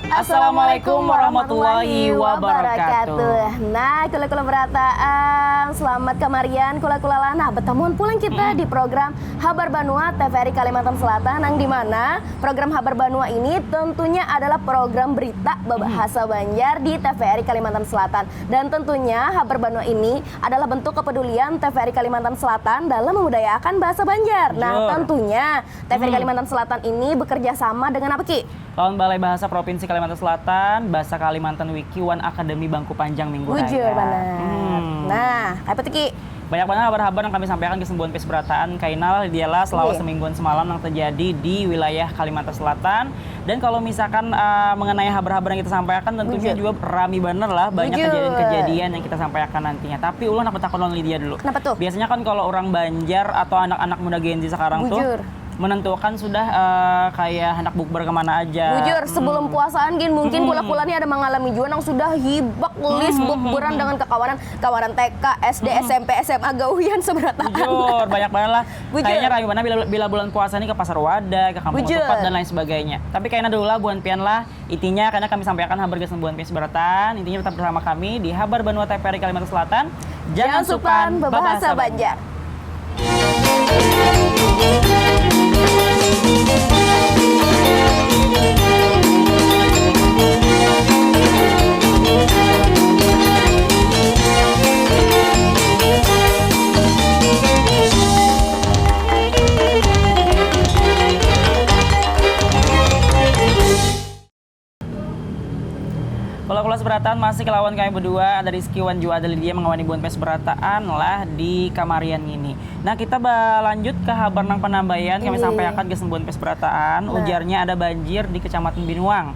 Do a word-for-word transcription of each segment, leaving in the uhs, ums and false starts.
Assalamualaikum warahmatullahi wabarakatuh. Nah, kula-kula berataan, selamat kamarian kula-kula lah. Nah, betamuan pulang kita di program Habar Banua T V R I Kalimantan Selatan, yang dimana program Habar Banua ini tentunya adalah program berita berbahasa Banjar di T V R I Kalimantan Selatan. Dan tentunya Habar Banua ini adalah bentuk kepedulian T V R I Kalimantan Selatan dalam membudayakan bahasa Banjar. Nah, tentunya T V R I Kalimantan Selatan ini bekerja sama dengan apa, Ki? Lawan Balai Bahasa Provinsi Kalimantan Selatan, Bahasa Kalimantan Wiki, wan Akademi Bangku Panjang Minggu Raya. Bujur banar. Hmm. Nah, apa tuh, Ki? Banyak banget habar-habar yang kami sampaikan ke sembuhan pes berataan kainal dia lah selama semingguan semalam yang terjadi di wilayah Kalimantan Selatan. Dan kalau misalkan uh, mengenai habar-habar yang kita sampaikan, tentunya juga rami banget lah, banyak kejadian-kejadian yang kita sampaikan nantinya. Tapi ulun nak bertakun lawan Lydia dulu. Kenapa tuh? Biasanya kan kalau orang Banjar atau anak-anak muda Gen Z sekarang tuh menentukan sudah uh, kayak hendak bukber kemana aja. Bujur, sebelum puasaan gin mungkin kula-kula ni ada mengalami jua nang sudah hibak list bukberan dengan kekawanan, kawanan T K, S D, S M P, S M A, gawian seberataan. Bujur, banyak banget lah. Bujur. Kayaknya rami banget bila, bila bulan puasa nih ke Pasar Wadah, ke Kampung Ketupat dan lain sebagainya. Tapi kayaknya dulu lah buhan pian lah. Intinya karena kami sampaikan habar gasan buhan pian seberataan. Intinya tetap bersama kami di Habar Banua T V R I Kalimantan Selatan. Jangan supan bebahasa Banjar. Kalau kelas berataan masih kelawan kami berdua, ada Rizky wan jua ada Lydia mengawani buhan pes berataan lah di kamarian ini. Nah, kita balanjut ke habar nang penambayan kami sampaikan ke sembuhan pes berataan. Ujarnya ada banjir di Kecamatan Binuang.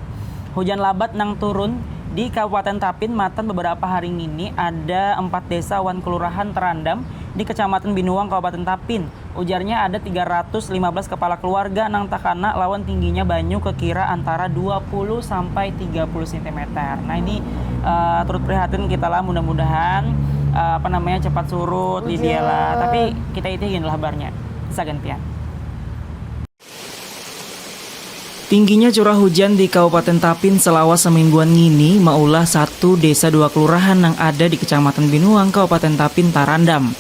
Hujan labat nang turun di Kabupaten Tapin matan beberapa hari ngini ada empat desa wan kelurahan terandam di Kecamatan Binuang, Kabupaten Tapin. Ujarnya ada tiga ratus lima belas kepala keluarga nang takana lawan tingginya banyu kekira antara dua puluh sampai tiga puluh sentimeter. Nah, ini uh, turut prihatin kita lah, mudah-mudahan uh, apa namanya cepat surut di dia lah. Tapi kita itihin lah habarnya. Sagan pian. Tingginya curah hujan di Kabupaten Tapin selawas semingguan ngini maulah satu desa dua kelurahan nang ada di Kecamatan Binuang, Kabupaten Tapin tarandam.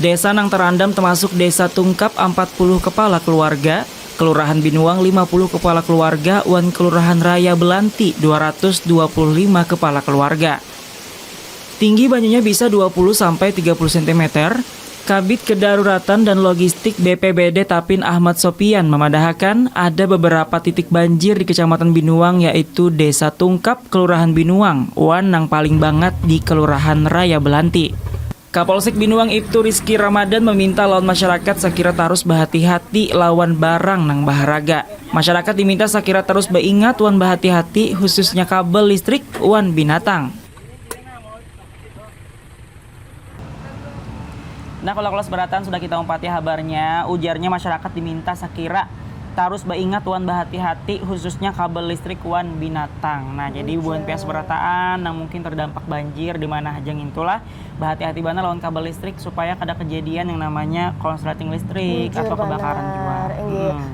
Desa nang tarandam termasuk Desa Tungkap empat puluh kepala keluarga, Kelurahan Binuang lima puluh kepala keluarga, wan Kelurahan Raya Belanti dua ratus dua puluh lima kepala keluarga. Tinggi banyunya bisa dua puluh sampai tiga puluh sentimeter. Kabid Kedaruratan dan Logistik B P B D Tapin Ahmad Sopian memadahakan ada beberapa titik banjir di Kecamatan Binuang, yaitu Desa Tungkap, Kelurahan Binuang, wan nang paling bangat di Kelurahan Raya Belanti. Kapolsek Binuang Ibtu Rizky Ramadan meminta lawan masyarakat sakira tarus bahati-hati lawan barang nang baharaga. Masyarakat diminta sakira tarus baingat wan bahati-hati, khususnya kabel listrik wan binatang. Nah, kalau kelas berataan sudah kita umpati habarnya, ujarnya masyarakat diminta sakira tarus baingat wan bahati-hati, khususnya kabel listrik wan binatang. Nah, jadi buhan pias berataan yang mungkin terdampak banjir di mana haja ngintulah, bahati-hati banar lawan kabel listrik supaya kada kejadian yang namanya konsleting listrik atau kebakaran jua.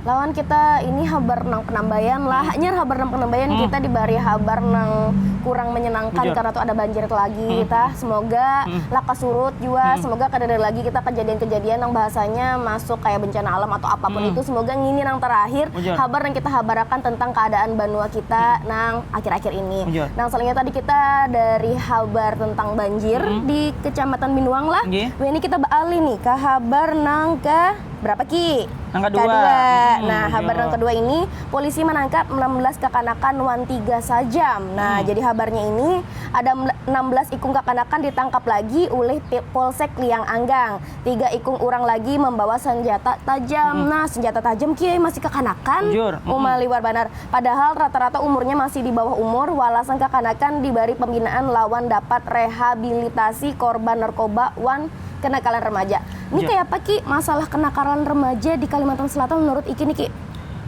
Lawan kita ini habar nang penambayan lah, nyar habar nang penambayan kita dibari habar nang kurang menyenangkan karena tuh ada banjir lagi tah. Semoga laka surut jua, semoga kada ada lagi kita kejadian-kejadian yang bahasanya masuk kayak bencana alam atau apapun itu. Semoga ngini nang terakhir habar yang kita habarakan tentang keadaan banua kita nang akhir-akhir ini. Nang selanjutnya tadi kita dari habar tentang banjir di Kecamatan Binuang lah. Wih, ini kita beralih nih ke habar nang ke berapa, Ki? Nang kedua. Kedua. Nah, habar nang kedua ini, polisi menangkap enam belas kekanakan wan tiga sajam. Nah, jadi habarnya ini ada enam belas ikung kekanakan ditangkap lagi oleh Polsek Liang Anggang. Tiga ikung orang lagi membawa senjata tajam. Nah, senjata tajam, Ki, masih kekanakan. Uma liwar banar. Padahal rata-rata umurnya masih di bawah umur, walasan kekanakan dibari pembinaan lawan dapat rehabilitasi korban narkoba wan kenakalan remaja. Ini kayak apa, Ki, masalah kenakalan remaja di Kalimantan Selatan menurut Iki nih, Ki?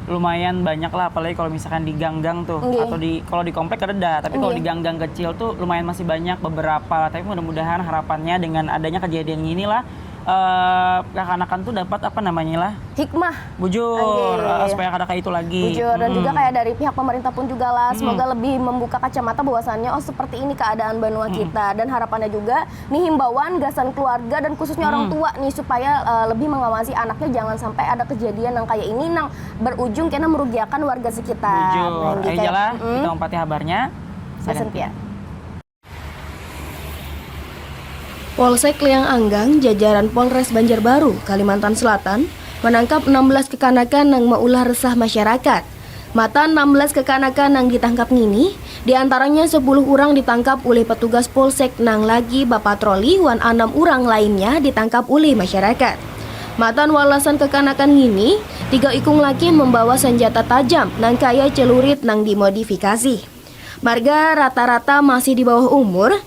Lumayan banyak lah, apalagi kalau misalkan di gang-gang tuh, atau di, kalau di komplek ada dah, tapi kalau di gang-gang kecil tuh lumayan masih banyak beberapa lah. Tapi mudah-mudahan harapannya dengan adanya kejadian ini lah, eh, kakanakan tuh dapat apa namanya lah? Hikmah. Bujur, eh, supaya kada kayak itu lagi. Bujur, dan juga kayak dari pihak pemerintah pun juga lah, semoga lebih membuka kacamata bahwasannya, oh, seperti ini keadaan banua kita. Dan harapannya juga nih himbauan gasan keluarga dan khususnya orang tua nih supaya, eh, lebih mengawasi anaknya, jangan sampai ada kejadian yang kayak ini nang berujung kena merugiakan warga sekitar. Bujur. Nah, jadi ayo kayak, lah, kita umpati habarnya. Gasan pian. Polsek Liang Anggang, jajaran Polres Banjarbaru, Kalimantan Selatan, menangkap enam belas kekanakan nang maulah resah masyarakat. Matan enam belas kekanakan nang ditangkap ngini, di antaranya sepuluh urang ditangkap ulih petugas polsek nang lagi bapatroli wan anam urang lainnya ditangkap ulih masyarakat. Matan walasan kekanakan ngini, tiga ikung laki membawa senjata tajam nang kaya celurit nang dimodifikasi. Marga rata-rata masih di bawah umur.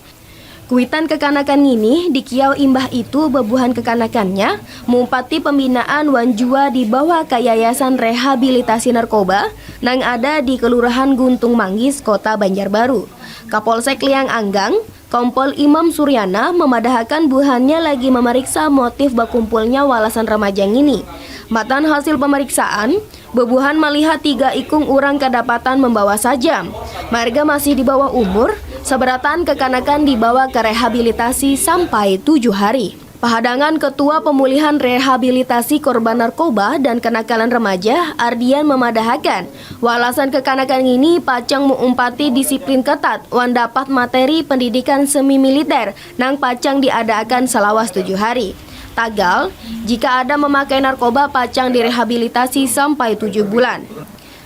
Kuitan kekanakan ngini dikiau imbah itu bebuhan kekanakannya mumpati pembinaan wan jua dibawa ka Yayasan Rehabilitasi Narkoba nang ada di Kelurahan Guntung Manggis, Kota Banjarbaru. Kapolsek Liang Anggang, Kompol Imam Suryana memadahakan buhannya lagi memeriksa motif bakumpulnya walasan remaja ngini. Matan hasil pemeriksaan, bebuhan malihat tiga ikung urang kadapatan membawa sajam. Marga masih di bawah umur, sabarataan kekanakan dibawa ke rehabilitasi sampai tujuh hari. Pahadangan Ketua Pemulihan Rehabilitasi Korban Narkoba dan Kenakalan Remaja, Ardian, memadahakan, walasan kekanakan ngini pacang meumpati disiplin ketat wan dapat materi pendidikan semi militer nang pacang diadaakan salawas tujuh hari. Tagal, jika ada memakai narkoba pacang direhabilitasi sampai tujuh bulan.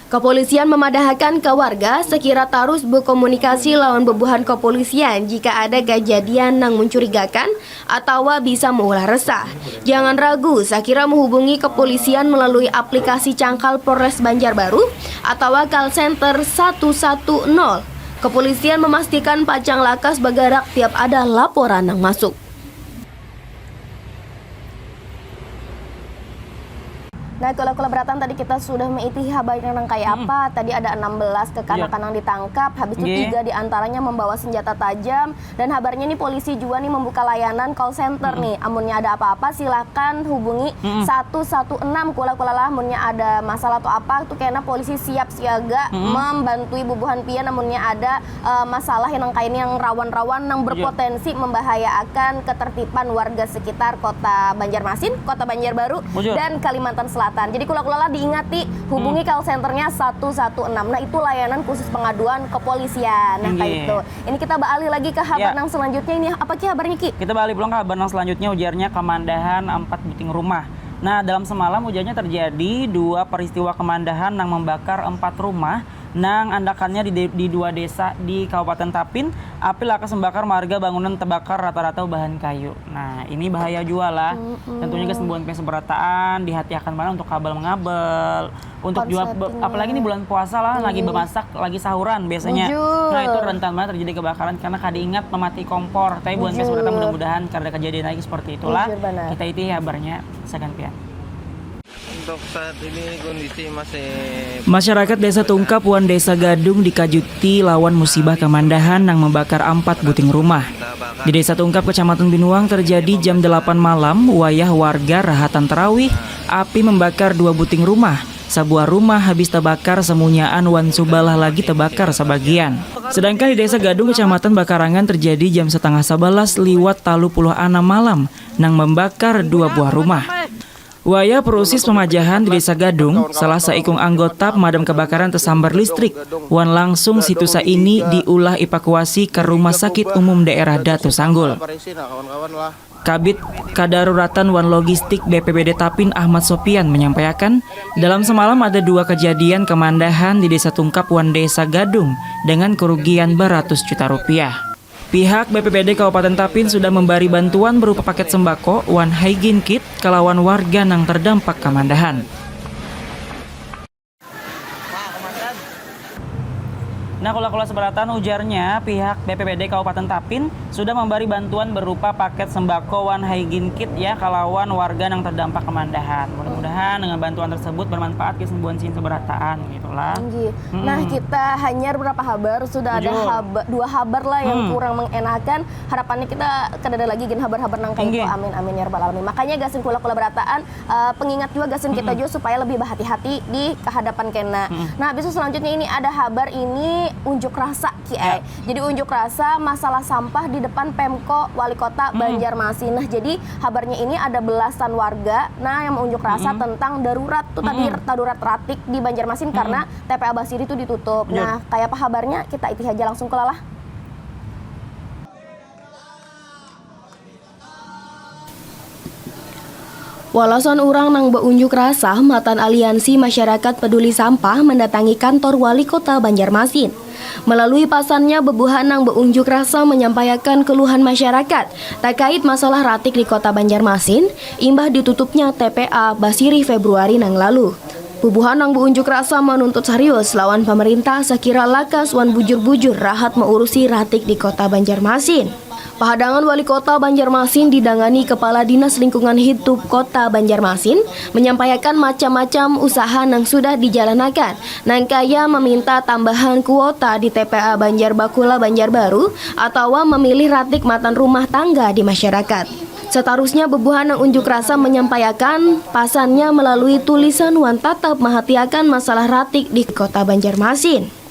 Kepolisian memadahakan ke warga sekira tarus berkomunikasi lawan bebuhan kepolisian jika ada kejadian nang mencurigakan atawa bisa meulah resah. Jangan ragu, sakira menghubungi kepolisian melalui aplikasi Cangkal Polres Banjarbaru atawa call center satu satu nol. Kepolisian memastikan pacang lakas bergerak tiap ada laporan yang masuk. Nah, kula-kula beratan tadi kita sudah meiti habarnya nang kayak apa. Tadi ada enam belas kekanakan yang ditangkap, habis itu tiga diantaranya membawa senjata tajam. Dan habarnya nih polisi juga nih membuka layanan call center nih. Amunnya ada apa-apa silakan hubungi satu satu enam kula-kula lah. Amunnya ada masalah atau apa tuh kena polisi siap siaga membantui bubuhan pian amunnya ada eh, masalah yang kayak ini yang rawan-rawan yang berpotensi membahayakan ketertiban warga sekitar Kota Banjarmasin, Kota Banjarbaru, dan Kalimantan Selatan. Jadi kula-kula lah diingati hubungi call centernya satu satu enam. Nah, itu layanan khusus pengaduan kepolisian. Nah, kayak itu. Ini kita beralih lagi ke habar yang selanjutnya ini apa ki habarnya ki? Kita beralih pulang ke habar yang selanjutnya ujarnya kemandahan empat buting rumah. Nah, dalam semalam ujarnya terjadi dua peristiwa kemandahan yang membakar empat rumah nang andakannya di, de- di dua desa di Kabupaten Tapin, api lakas membakar marga bangunan tebakar rata-rata bahan kayu. Nah, ini bahaya jua lah. Tentunya guys membuat pes berataan, dihati-akan mana untuk kabel mengabel, untuk jua be- apalagi ini bulan puasa lah, lagi bemasak, lagi sahuran biasanya. Nah, itu rentan banget terjadi kebakaran karena kada ingat memati kompor. Tapi bulan pes berataan mudah-mudahan kada ada kejadian lagi seperti itulah. Kita iti habarnya sagan pian. Untuk saat ini kondisi masih Masyarakat Desa Tungkap wan Desa Gadung dikajuti lawan musibah kamandahan nang membakar ampat buting rumah. Di Desa Tungkap, Kecamatan Binuang terjadi jam delapan malam, wayah warga rahatan tarawih, api membakar dua buting rumah. Sabuah rumah habis terbakar semunyaan wan subalah lagi terbakar sebagian. Sedangkan di Desa Gadung, Kecamatan Bakarangan terjadi jam setengah sebelas liwat talu puluh anam malam nang membakar dua buah rumah. Wayah proses pemajahan di Desa Gadung, salah saikung anggota pemadam kebakaran tersambar listrik, wan langsung situ saini diulah evakuasi ke Rumah Sakit Umum Daerah Datu Sanggul. Kabid Kadaruratan wan Logistik B P B D Tapin Ahmad Sopian menyampaikan, dalam semalam ada dua kejadian kemandahan di Desa Tungkap wan Desa Gadung dengan kerugian beratus juta rupiah. Pihak B P B D Kabupaten Tapin sudah membari bantuan berupa paket sembako wan hygiene kit kalawan warga nang terdampak kamandahan. Nah, kula-kula seberatan ujarnya, pihak B P B D Kabupaten Tapin sudah membari bantuan berupa paket sembako wan hygiene kit ya kalawan warga nang terdampak kamandahan. Mudah-mudahan Dengan bantuan tersebut bermanfaat gasan buhan sidin sabarataan, gitulah. Inggih. Nah, kita hanyar berapa habar, sudah ada Bujur. haba- dua habar lah yang Hmm. kurang mengenakan. Harapannya kita kada ada lagi gin habar-habar nang kaitu. Inggih. Amin, amin, ya rabbal alamin. Makanya gasan kula-kula berataan, eh, pengingat juga gasan kita juga supaya lebih berhati-hati di kehadapan kena. Nah, habis itu selanjutnya ini ada habar ini unjuk rasa, Ki ai. Ya. Jadi unjuk rasa masalah sampah di depan Pemko Wali Kota Banjarmasin. Nah, jadi habarnya ini ada belasan warga, nah, yang unjuk rasa tentang darurat tuh tadi, darurat ratik di Banjarmasin karena T P A Basiri itu ditutup. Betul. Nah, kayak apa habarnya? Kita iti aja langsung ke lalah. Walasan urang nang baunjuk rasa matan Aliansi Masyarakat Peduli Sampah mendatangi kantor Wali Kota Banjarmasin. Melalui pasannya, bebuhan nang baunjuk rasa menyampaiakan keluhan masyarakat takait masalah ratik di Kota Banjarmasin imbah ditutupnya T P A Basiri Februari nang lalu. Bubuhan nang baunjuk rasa manuntut sarius lawan pamarintah sakira lakas wan bujur-bujur rahat maurusi ratik di Kota Banjarmasin. Pahadangan Wali Kota Banjarmasin didangani Kepala Dinas Lingkungan Hidup Kota Banjarmasin menyampaiakan macam-macam usaha nang sudah dijalanakan, nang kaya maminta tambahan kuota di T P A Banjar Bakula Banjarbaru atawa mamilih ratik matan rumah tangga di masyarakat. Satarusnya, bubuhan nang unjuk rasa menyampaiakan pasannya melalui tulisan wan tatap mahatiakan masalah ratik di Kota Banjarmasin.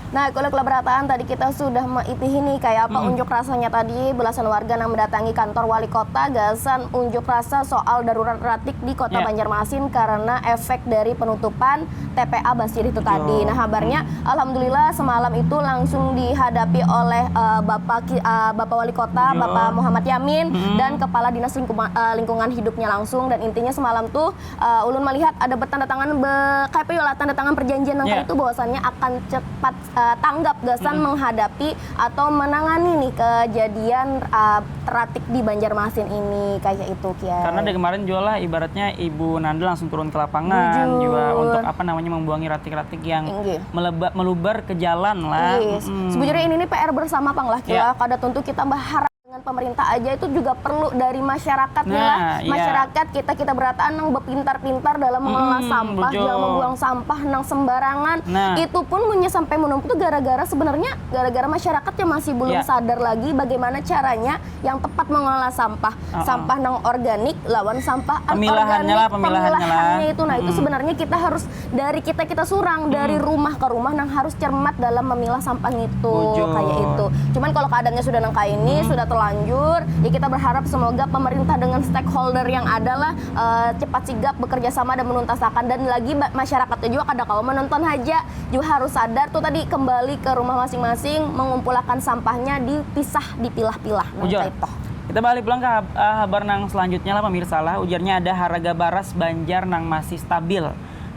Nah, kulit berataan tadi kita sudah meitihi nih kayak apa unjuk rasanya tadi belasan warga yang mendatangi kantor wali kota gasan unjuk rasa soal darurat ratik di kota Ya. Banjarmasin karena efek dari penutupan T P A Basiri itu tadi. Nah, habarnya alhamdulillah semalam itu langsung dihadapi oleh eh, Bapak Ki- eh, Bapak Wali Kota, Betul. Bapak Muhammad Yamin dan Kepala Dinas Lingkuma- eh, Lingkungan Hidupnya langsung dan intinya semalam tuh eh, ulun melihat ada bertanda tangan be- kayak apa ya lah, tanda tangan perjanjian yang Ya. itu bahwasannya akan cepat eh, tanggap gasan menghadapi atau menangani nih kejadian eh, ratik di Banjarmasin ini kayak itu, Kiai. Karena dari kemarin juga lah ibaratnya Ibu Nanda langsung turun ke lapangan Bujur. juga untuk apa namanya membuangi ratik-ratik yang Inggih. meleba- melubar ke jalan lah. Yes. Mm-mm. Sebenarnya ini nih P R bersama pang lah, Kila. Ya. Kada tentu kita berharap dengan pemerintah aja, itu juga perlu dari masyarakat nih lah. Nah, iya. Masyarakat kita kita berataan nang bepintar-pintar dalam mengelola Mm-mm, sampah, bujur. jangan membuang sampah nang sembarangan. Nah. Itu pun munnya sampai menumpuk tuh gara-gara sebenarnya gara-gara masyarakat yang masih belum Ya. sadar lagi bagaimana caranya yang tepat mengelola sampah. Uh-uh. Sampah nang organik lawan sampah Pemilahannya anorganik. Lah, pemilahannya lah. Pemilahannya itu, nah itu Mm-mm. sebenarnya kita harus dari kita kita surang dari rumah ke rumah nang harus cermat dalam memilah sampah itu Bujur. kayak itu. Cuman kalau keadaannya sudah nang kayak ini sudah terlanjur, ya kita berharap semoga pemerintah dengan stakeholder yang ada lah eh, cepat sigap bekerja sama dan menuntasakan dan lagi ba- masyarakatnya juga kada kawa menonton aja, juga harus sadar tuh tadi kembali ke rumah masing-masing mengumpulakan sampahnya dipisah dipilah-pilah nang Bujur. kayak itu. Kita balik pulang ke hab- eh, habar nang selanjutnya lah pemirsa lah. Ujarnya ada harga baras Banjar nang masih stabil.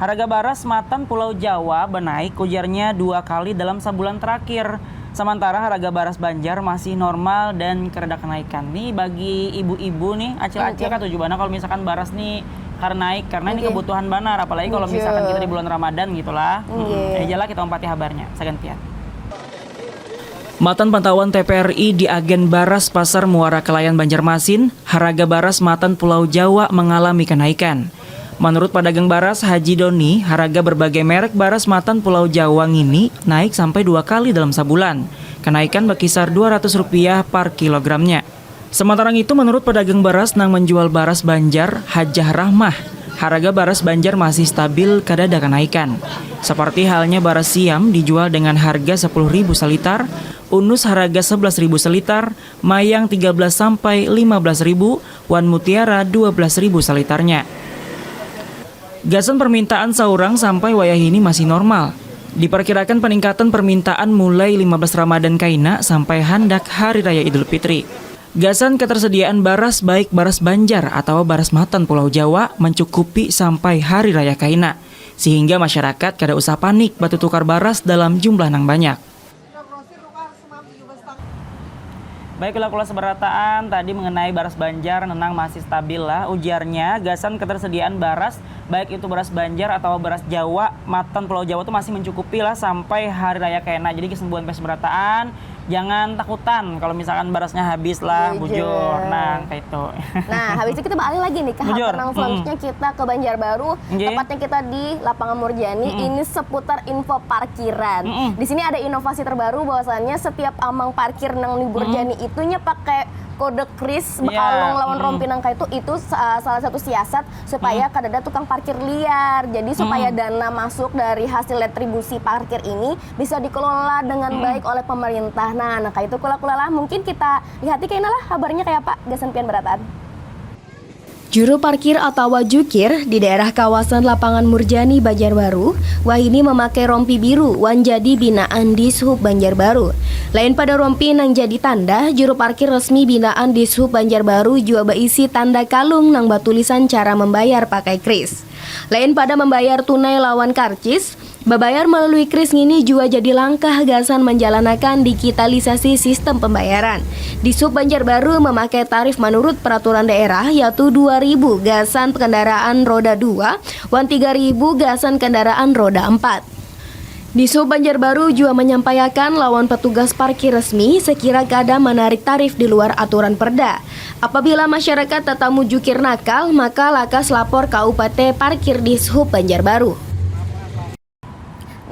Harga baras matan Pulau Jawa benaik ujarnya dua kali dalam sabulan terakhir. Sementara harga baras Banjar masih normal dan kereda kenaikan. Nih bagi ibu-ibu nih, acil-acil Oke. katuju banar kalau misalkan baras nih kada naik karena ini Oke. kebutuhan banar apalagi kalau Bujur. Misalkan kita di bulan Ramadan gitulah. Oke. Eh, aja lah kita umpati habarnya sagantian. Matan pantauan T V R I di agen baras Pasar Muara Kelayan Banjarmasin, haraga baras matan Pulau Jawa mangalami kanaikan. Manurut padagang baras Haji Doni, haraga barbagai merek baras matan Pulau Jawa ngini naik sampai dua kali dalam sabulan. Kanaikan bakisar dua ratus rupiah par kilogramnya. Samantara ngitu, manurut padagang baras nang manjual baras Banjar, Hajah Rahmah, haraga baras Banjar masih stabil kadada kanaikan. Saparti halnya baras siam dijual dengan harga sapuluh ribu salitar, unus haraga sabelas ribu salitar, mayang tiga belas sampai lima belas ribu, wan mutiara dua belas ribu salitarnya. Gasan permintaan saurang sampai wayahini masih normal. Diperkirakan peningkatan permintaan mulai lima belas Ramadan kaina sampai handak Hari Raya Idul Fitri. Gasan ketersediaan baras baik baras Banjar atawa baras matan Pulau Jawa mencukupi sampai Hari Raya kaina, sehingga masyarakat kada usah panik batutukar baras dalam jumlah nang banyak. Baik, kula-kula seberataan tadi mengenai baras Banjar nang masih stabil lah ujarnya, gasan ketersediaan baras baik itu baras Banjar atau baras Jawa matan Pulau Jawa tuh masih mencukupi lah sampai Hari Raya kena. Jadi gasan buhan pes berataan Jangan takutan kalau misalkan barasnya habis lah, bujur. Bujur. Nah, kayak itu. Nah, habis itu kita beralih lagi nih ke Bujur. Habar nang selanjutnya, kita ke Banjarbaru. Nggih. Tepatnya kita di Lapangan Murjani. Mm-mm. Ini seputar info parkiran. Mm-mm. Di sini ada inovasi terbaru bahwasannya setiap amang parkir nang di Murjani itu nya pakai kode kris. Iya, bekalung lawan rompi nang kaitu, itu sa-, salah satu siasat supaya kadada tukang parkir liar. Jadi supaya dana masuk dari hasil retribusi parkir ini bisa dikelola dengan baik oleh pemerintah. Nah, nah kaitu kula-kula lah. Mungkin kita lihati kaina lah habarnya kaya apa gasan pian berataan. Juru parkir atawa jukir di daerah kawasan Lapangan Murjani, Banjarbaru, wahini mamakai rompi biru wan jadi binaan Dishub Banjarbaru. Lain pada rompi nang jadi tanda, juru parkir resmi binaan Dishub Banjarbaru jua baisi tanda kalung nang batulisan cara membayar pakai kris. Lain pada membayar tunai lawan karcis, babayar melalui kris ngini jua jadi langkah gasan menjalanakan digitalisasi sistem pembayaran. Dishub Banjarbaru memakai tarif menurut peraturan daerah, yaitu dua ribu gasan kendaraan roda dua wan tiga ribu gasan kendaraan roda empat. Dishub Banjarbaru jua menyampaikan lawan petugas parkir resmi sekira kada menarik tarif di luar aturan perda. Apabila masyarakat tatamu jukir nakal, maka lakas lapor ka U P T Parkir Dishub Banjarbaru.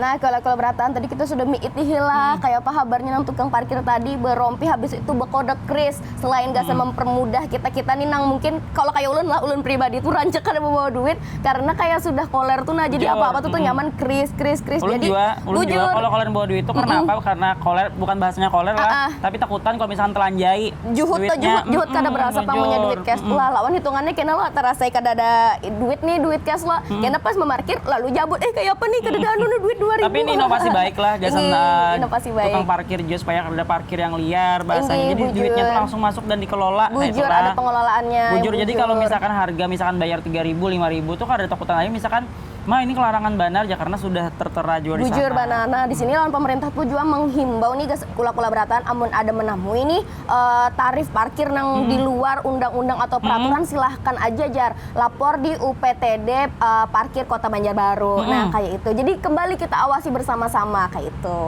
Nah, kula-kula berataan, tadi kita sudah miitihi lah, hmm, kayak apa habarnya nang tukang parkir tadi, berompi habis itu bekode kris. Selain gasan, hmm, mempermudah kita-kita nih nang mungkin kalau kayak ulun lah, ulun pribadi tuh rancak kada membawa duit karena kayak sudah koler tuh. Nah, jadi, bujur, apa-apa tuh, tuh, hmm, nyaman kris, kris, kris. Ulun. Jadi jua, ulun jua, bujur, kalau koler bawa duit tuh karena, mm-mm, apa? Karena koler, bukan bahasanya koler lah, ah, ah, tapi takutan kalau misalkan telanjai. Juhut tuh, duitnya, juhut, juhut kada, mm-mm, berasa pang munya duit cash. Bujur. Lah, lawan hitungannya kena lo terasa kada ada duit nih, duit cash lo. Mm-mm. Kena pas memarkir, lalu jabut, "Eh, kayak apa nih? Kada ada anu nih, duit dua ribu." Tapi ini inovasi baik lah, gasan, inggih, eh, inovasi baik, tukang parkir jua supaya kada ada parkir yang liar, bahasanya. Inggih, jadi bujur, duitnya tuh langsung masuk dan dikelola. Nah, bujur, itulah, ada pengelolaannya. Bujur, jadi kalau, bujur, misalkan harga, misalkan bayar tiga ribu, lima ribu tuh kada ada takutan lagi, misalkan, "Ma, ini kelarangan banar ja," karena sudah tertera jua di sana. Bujur banar. Nah, di sini lawan pemerintah pun jua menghimbau nih, gas-, kula-kula berataan, amun ada menemui nih, eh, tarif parkir nang, hmm, di luar undang-undang atau, hmm, peraturan, silahkan aja jar lapor di U P T D, eh, Parkir Kota Banjarbaru. Hmm. Nah, kayak itu. Jadi kembali kita awasi bersama-sama kayak itu.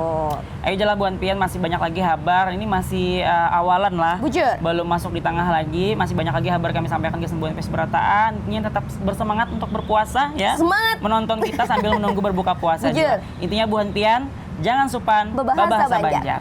Ayo jalah buhan pian, masih banyak lagi habar. Ini masih, eh, awalan lah. Bujur. Belum masuk di tengah lagi. Masih banyak lagi habar kami sampaikan ke sembuhan pes berataan. Intinya tetap bersemangat untuk berpuasa ya. Semangat. Menonton kita sambil menunggu berbuka puasa. Bujur. Juga. Intinya buhan pian, jangan supan babahasa, babahasa Banjar. Banjar.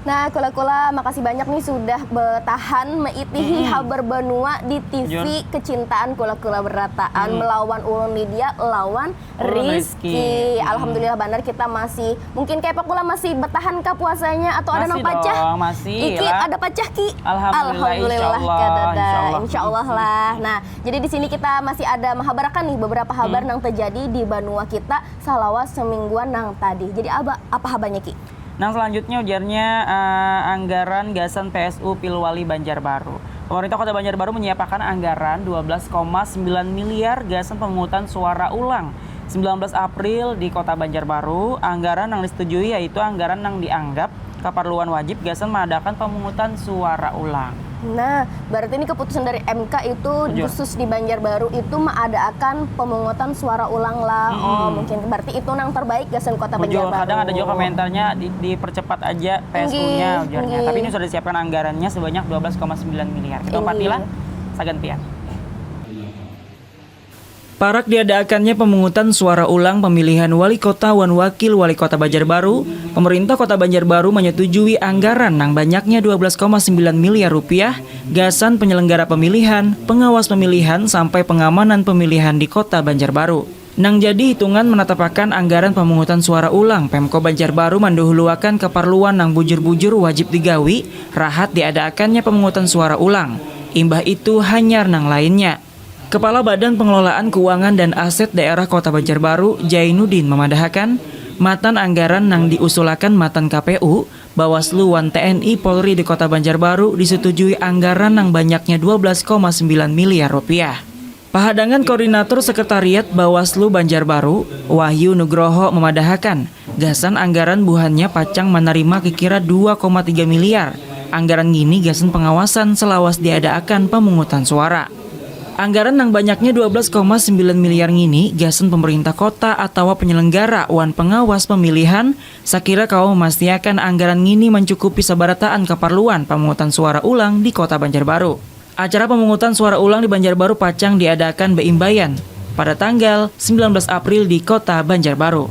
Nah, kula-kula, makasih banyak nih sudah betahan meitihi, mm-mm, habar banua di T V, jujur, kecintaan kula-kula berataan, mm, melawan ulun Lydia, lawan Ulun Rizky. Rizky. Mm-mm. Alhamdulillah banar kita masih, mungkin kayak apa kula masih betahan kah puasanya atau ada nang pacah? Masih dong, masih lah. Iki ada pacah, Ki? Alhamdulillah, alhamdulillah, insyaallah, kadada. Insyaallah. Insyaallah lah. Nah, jadi di sini kita masih ada mahabarakan nih beberapa habar, hmm, nang terjadi di banua kita salawas semingguan nang tadi. Jadi apa, apa habarnya, Ki? Nang selanjutnya ujarnya, eh, anggaran gasan P S U Pilwali Banjarbaru. Pemerintah Kota Banjarbaru menyiapakan anggaran dua belas koma sembilan miliar gasan pemungutan suara ulang. Sembilan belas April di Kota Banjarbaru, anggaran nang disetujui yaitu anggaran nang dianggap kaparluan wajib gasan maadakan pemungutan suara ulang. Nah, berarti ini keputusan dari M K itu, bujur, khusus di Banjarbaru itu maadakan pemungutan suara ulang lah. Mm-mm. Oh, mungkin berarti itu nang terbaik gasan Kota Banjarbaru. Bujur, kadang ada juga komentarnya di, dipercepat aja P S U-nya, inggih, ujarnya. Inggih. Tapi ini sudah disiapkan anggarannya sebanyak dua belas koma sembilan miliar. Kita, inggih, umpatilah, sagan pian. Parak diadaakannya pemungutan suara ulang pemilihan wali kota wan wakil wali kota Banjarbaru, pemerintah kota Banjarbaru menyetujui anggaran nang banyaknya dua belas koma sembilan miliar rupiah gasan penyelenggara pemilihan, pengawas pemilihan, sampai pengamanan pemilihan di kota Banjarbaru. Nang jadi hitungan menatapakan anggaran pemungutan suara ulang, Pemko Banjarbaru manduhuluakan keperluan nang bujur-bujur wajib digawi, rahat diadaakannya pemungutan suara ulang. Imbah itu, hanyar nang lainnya. Kepala Badan Pengelolaan Keuangan dan Aset Daerah Kota Banjarbaru, Jainuddin, mamadahakan, matan anggaran nang diusulakan matan K P U, Bawaslu, wan T N I Polri di Kota Banjarbaru disetujui anggaran nang banyaknya dua belas koma sembilan miliar rupiah. Pahadangan Koordinator Sekretariat Bawaslu Banjarbaru, Wahyu Nugroho, memadahakan gasan anggaran buhannya pacang manarima kikira dua koma tiga miliar anggaran ngini gasan pengawasan selawas diadaakan pemungutan suara. Anggaran nang banyaknya dua belas koma sembilan miliar ngini gasan pemerintah kota atawa penyelenggara wan pengawas pemilihan sakira kawa memastiakan anggaran ngini mencukupi sabarataan kaparluan pemungutan suara ulang di Kota Banjarbaru. Acara pemungutan suara ulang di Banjarbaru pacang diadakan beimbaian pada tanggal sembilan belas April di Kota Banjarbaru.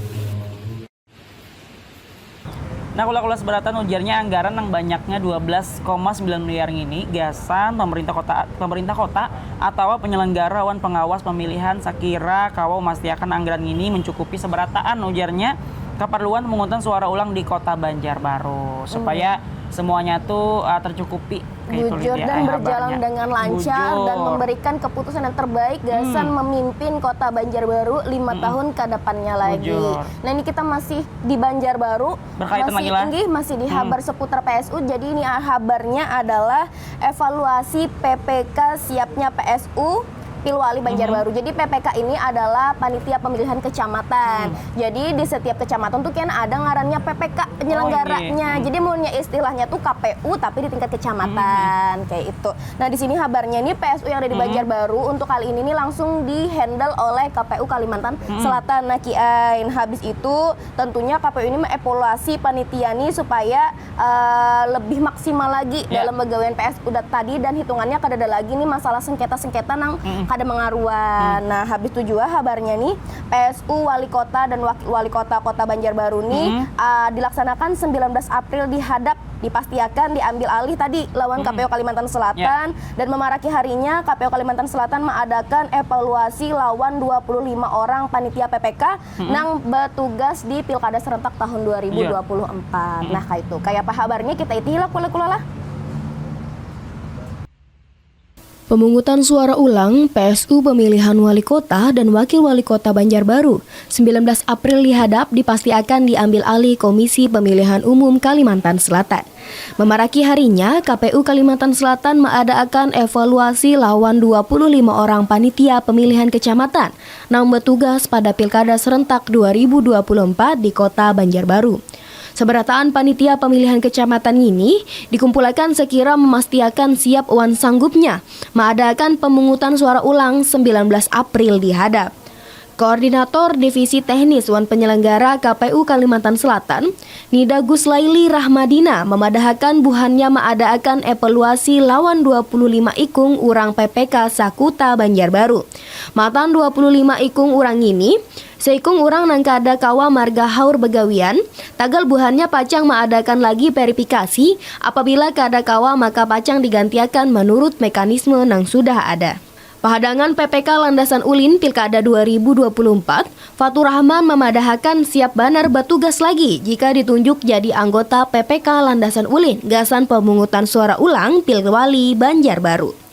Nah, kula-kula seberatan ujarnya anggaran nang banyaknya dua belas koma sembilan miliar ngini gasan pemerintah kota pemerintah kota atawa penyelenggara wan pengawas pemilihan sakira kawa memastiakan anggaran ngini mencukupi seberataan ujarnya keperluan pemungutan suara ulang di Kota Banjarbaru supaya semuanya tuh uh, tercukupi. Kayak itu, Bujur Lydia. dan Eh, berjalan habarnya. Dengan lancar dan Bujur. Memberikan keputusan yang terbaik gasan memimpin Kota Banjarbaru lima tahun ke depannya lagi. Bujur. Nah, ini kita masih di Banjarbaru. Berkaitan Masih lagi lah. Inggih, masih di habar seputar P S U. Jadi ini habarnya adalah evaluasi P P K siapnya P S U Pilwali Banjarbaru. Jadi P P K ini adalah panitia pemilihan kecamatan. Jadi di setiap kecamatan tuh kan ada ngarannya P P K penyelenggaranya. Oh, iya. Jadi maunya istilahnya tuh K P U tapi di tingkat kecamatan kayak itu. Nah, di sini habarnya nih P S U yang ada di Banjarbaru untuk kali ini nih langsung di-handle oleh K P U Kalimantan Selatan. Nah, kiain habis itu tentunya K P U ini mengevaluasi panitia nih supaya eh, lebih maksimal lagi Ya. Dalam pegawaian P S U dat- tadi dan hitungannya kada ada lagi nih masalah sengketa-sengketa nang kada mengaruan. Nah, habis itu juga habarnya nih P S U wali kota dan wakil wali kota Kota Banjarbaru nih eh, dilaksanakan sembilan belas April di hadap dipastiakan diambil alih tadi lawan K P U Kalimantan Selatan dan memaraki harinya K P U Kalimantan Selatan mengadakan evaluasi lawan dua puluh lima orang panitia P P K nang bertugas di Pilkada serentak tahun dua ribu dua puluh empat. Nah, kayak itu. Kayak apa habarnya kita iti lah kula-kula lah. Pemungutan suara ulang P S U pemilihan wali kota dan wakil wali kota Banjarbaru sembilan belas April dihadap dipastiakan diambil alih Komisi Pemilihan Umum Kalimantan Selatan. Memaraki harinya, K P U Kalimantan Selatan meadaakan evaluasi lawan dua puluh lima orang panitia pemilihan kecamatan nang bertugas pada Pilkada serentak dua ribu dua puluh empat di Kota Banjarbaru. Seberataan panitia pemilihan kecamatan ngini dikumpulakan sekira memastiakan siap wan sanggupnya maadaakan pemungutan suara ulang sembilan belas April dihadap. Koordinator Divisi Teknis wan Penyelenggara K P U Kalimantan Selatan, Nida Guslaili Rahmadina mamadahakan buhannya maadaakan evaluasi lawan dua puluh lima ikung urang P P K sakuta Banjarbaru. Matan dua puluh lima ikung urang ngini, seikung urang nang kada kawa marga haur bagawian, tagal buhannya pacang maadakan lagi verifikasi, apabila kada kawa maka pacang digantiakan manurut mekanisme nang sudah ada. Pahadangan P P K Landasan Ulin Pilkada dua ribu dua puluh empat, Faturrahman mamadahakan siap banar batugas lagi jika ditunjuk jadi anggota P P K Landasan Ulin gasan pemungutan suara ulang Pilwali Banjarbaru.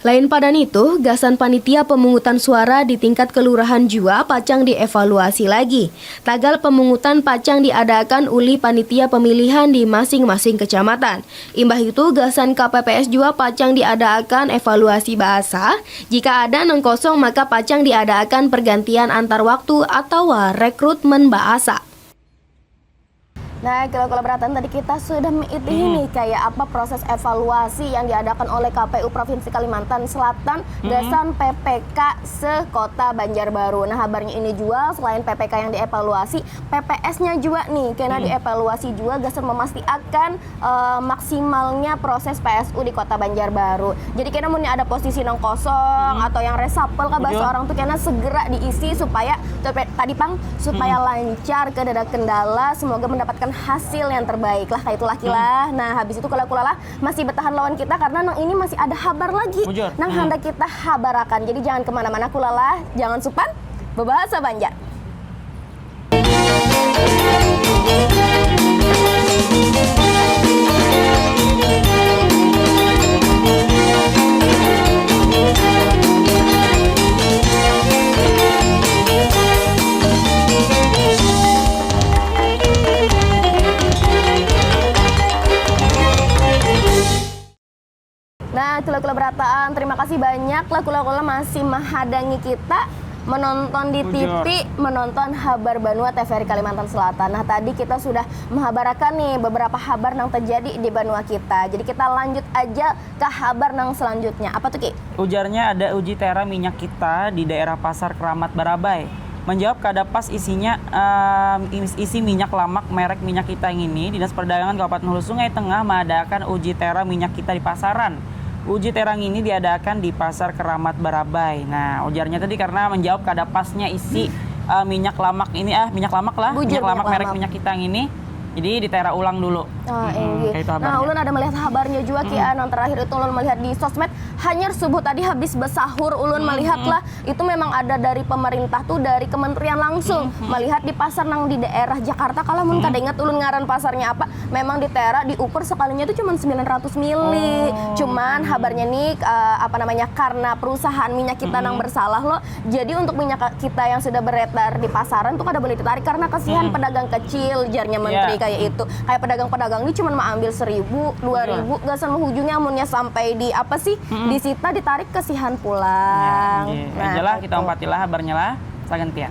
Lain pada nitu, gasan panitia pemungutan suara di tingkat kelurahan jua pacang dievaluasi lagi. Tagal pemungutan pacang diadaakan ulih panitia pemilihan di masing-masing kecamatan. Imbah itu, gasan K P P S jua pacang diadaakan evaluasi baasa. Jika ada nang kosong, maka pacang diadaakan pergantian antar waktu atawa rekrutmen baasa. Nah, kalau kolaboratan tadi kita sudah mengitihi nih kayak apa proses evaluasi yang diadakan oleh K P U Provinsi Kalimantan Selatan gasan P P K se-Kota Banjarbaru. Nah, habarnya ini juga selain P P K yang dievaluasi, P P S-nya juga nih kena dievaluasi juga gasan memastiakan eh, maksimalnya proses P S U di Kota Banjarbaru. Jadi kena mun ada posisi nang kosong atau yang reshuffle kah bahasa Betul. Orang tuh kena segera diisi supaya tuh, pe- tadi pang supaya lancar kada ada kendala, semoga mendapatkan hasil yang terbaik lah kayak itulah kilah. Nah, habis itu kula-kula lah masih bertahan lawan kita karena nang ini masih ada habar lagi Bujur. nang Hmm. Hendak kita habarakan. Jadi jangan kemana-mana kula lah, jangan supan bebahasa Banjar. Nah, kula-kula berataan, terima kasih banyak lah kula-kula masih menghadangi kita menonton di T V, menonton Habar Banua T V R I Kalimantan Selatan. Nah, tadi kita sudah menghabarakan nih beberapa habar yang terjadi di banua kita. Jadi kita lanjut aja ke habar yang selanjutnya. Apa tuh, Ki? Ujarnya ada uji tera minyak kita di daerah Pasar Keramat Barabai. Menjawab kada pas isinya, em, is- isi minyak lamak merek minyak kita ini, Dinas Perdagangan Kabupaten Hulu Sungai Tengah mengadakan uji tera minyak kita di pasaran. Uji tera ini diadakan di Pasar Keramat Barabai. Nah, ujarnya tadi karena menjawab kada pasnya isi, eh, minyak lamak ini, ah, minyak lamak lah, Bujur, minyak lamak minyak merek lamak. Minyak kita ini. Jadi ditera ulang dulu. Ah, Mm-mm, inggih. Kayak itu. Nah, habarnya. Ulun ada melihat habarnya juga, Ki, Mm-mm. Nang terakhir itu ulun melihat di sosmed, hanyar subuh tadi habis besahur ulun Mm-mm. Melihat lah, itu memang ada dari pemerintah tuh, dari kementerian langsung. Mm-hmm. Melihat di pasar nang di daerah Jakarta, kalau mun Mm-hmm. Kada ingat ulun ngaran pasarnya apa, memang ditera diukur sekalinya tuh cuma sembilan ratus mili. Oh. Cuman habarnya nih, eh, apa namanya, karena perusahaan minyak kita nang Mm-hmm. Bersalah lo, jadi untuk minyak kita yang sudah beredar di pasaran tuh kada boleh ditarik karena kasihan Mm-hmm. Pedagang kecil, jarnya menteri. Iya. Kayak itu. Kayak pedagang-pedagang ini cuman mau ambil seribu, dua ribu, gasan menghujungnya amunnya sampai di apa sih, Mm-mm. Disita, ditarik, kasihan pulang. Ya, iya. Nah, aja lah, kita itu. Umpatilah habarnya lah, sagantian.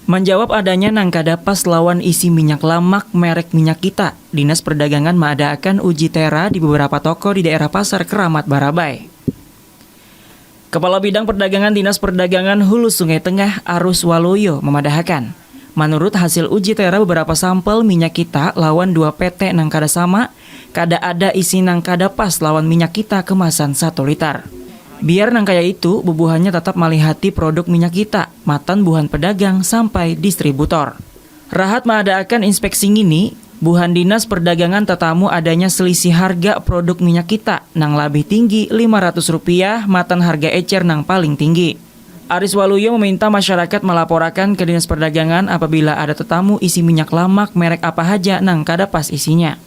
Menjawab adanya nang kada pas lawan isi minyak lamak merek minyak kita, Dinas Perdagangan maadaakan uji tera di beberapa toko di daerah Pasar Keramat Barabai. Kepala Bidang Perdagangan Dinas Perdagangan Hulu Sungai Tengah, Arus Waluyo, memadahakan, menurut hasil uji tera beberapa sampel minyak kita lawan dua P T nang kada sama, kada ada isi nang kada pas lawan minyak kita kemasan satu liter. Biar nang kaya itu, bubuhannya tatap malihati produk minyak kita, matan buhan pedagang sampai distributor. Rahat maadaakan inspeksi ngini, buhan Dinas Perdagangan tatamu adanya selisih harga produk minyak kita nang labih tinggi lima ratus rupiah matan harga ecer nang paling tinggi. Aris Waluyo meminta masyarakat malaporakan ke Dinas Perdagangan apabila ada tatamu isi minyak lamak merek apa haja nang kada pas isinya.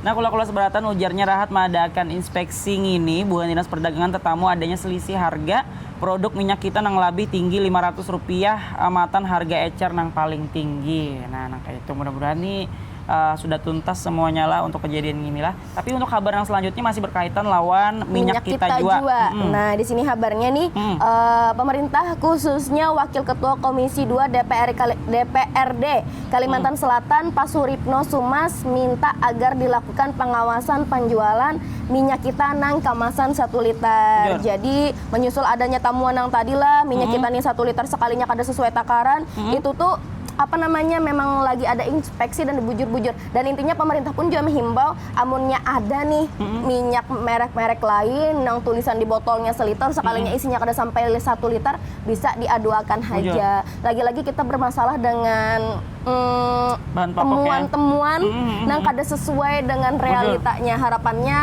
Nah, kula-kula seberatan, ujarnya rahat maadaakan inspeksi ngini, buhan Dinas Perdagangan tatamu adanya selisih harga produk minyak kita nang labih tinggi lima ratus rupiah, eh, matan harga ecer nang paling tinggi. Nah, nang kaya itu, mudah-mudahan nih, eh, sudah tuntas semuanya lah untuk kejadian ngini lah. Tapi untuk habar yang selanjutnya masih berkaitan lawan minyak kita jua. Minyak kita jua. Mm-mm. Nah, di sini habarnya nih, Mm. eh, pemerintah khususnya Wakil Ketua Komisi dua D P R Kali-, D P R D Kalimantan Hmm. Selatan, Pak Suripno Sumas, minta agar dilakukan pengawasan penjualan minyak kita nang kamasan satu liter. Bujur. Jadi, menyusul adanya tamuan nang tadi lah, minyak Hmm. kita nih satu liter sekalinya kada sesuai takaran, Hmm. itu tuh, apa namanya, memang lagi ada inspeksi dan bujur-bujur. Dan intinya pemerintah pun juga menghimbau, amunnya ada nih Hmm. minyak merek-merek lain nang tulisan di botolnya seliter, sekalinya Hmm. isinya kada sampai satu liter, bisa diaduakan Bujur. Haja. Lagi-lagi kita bermasalah dengan, mm, bahan pokok, ya? Temuan-temuan Mm, mm, mm, nang mm. Kada sesuai dengan Bujur. Realitanya. Harapannya,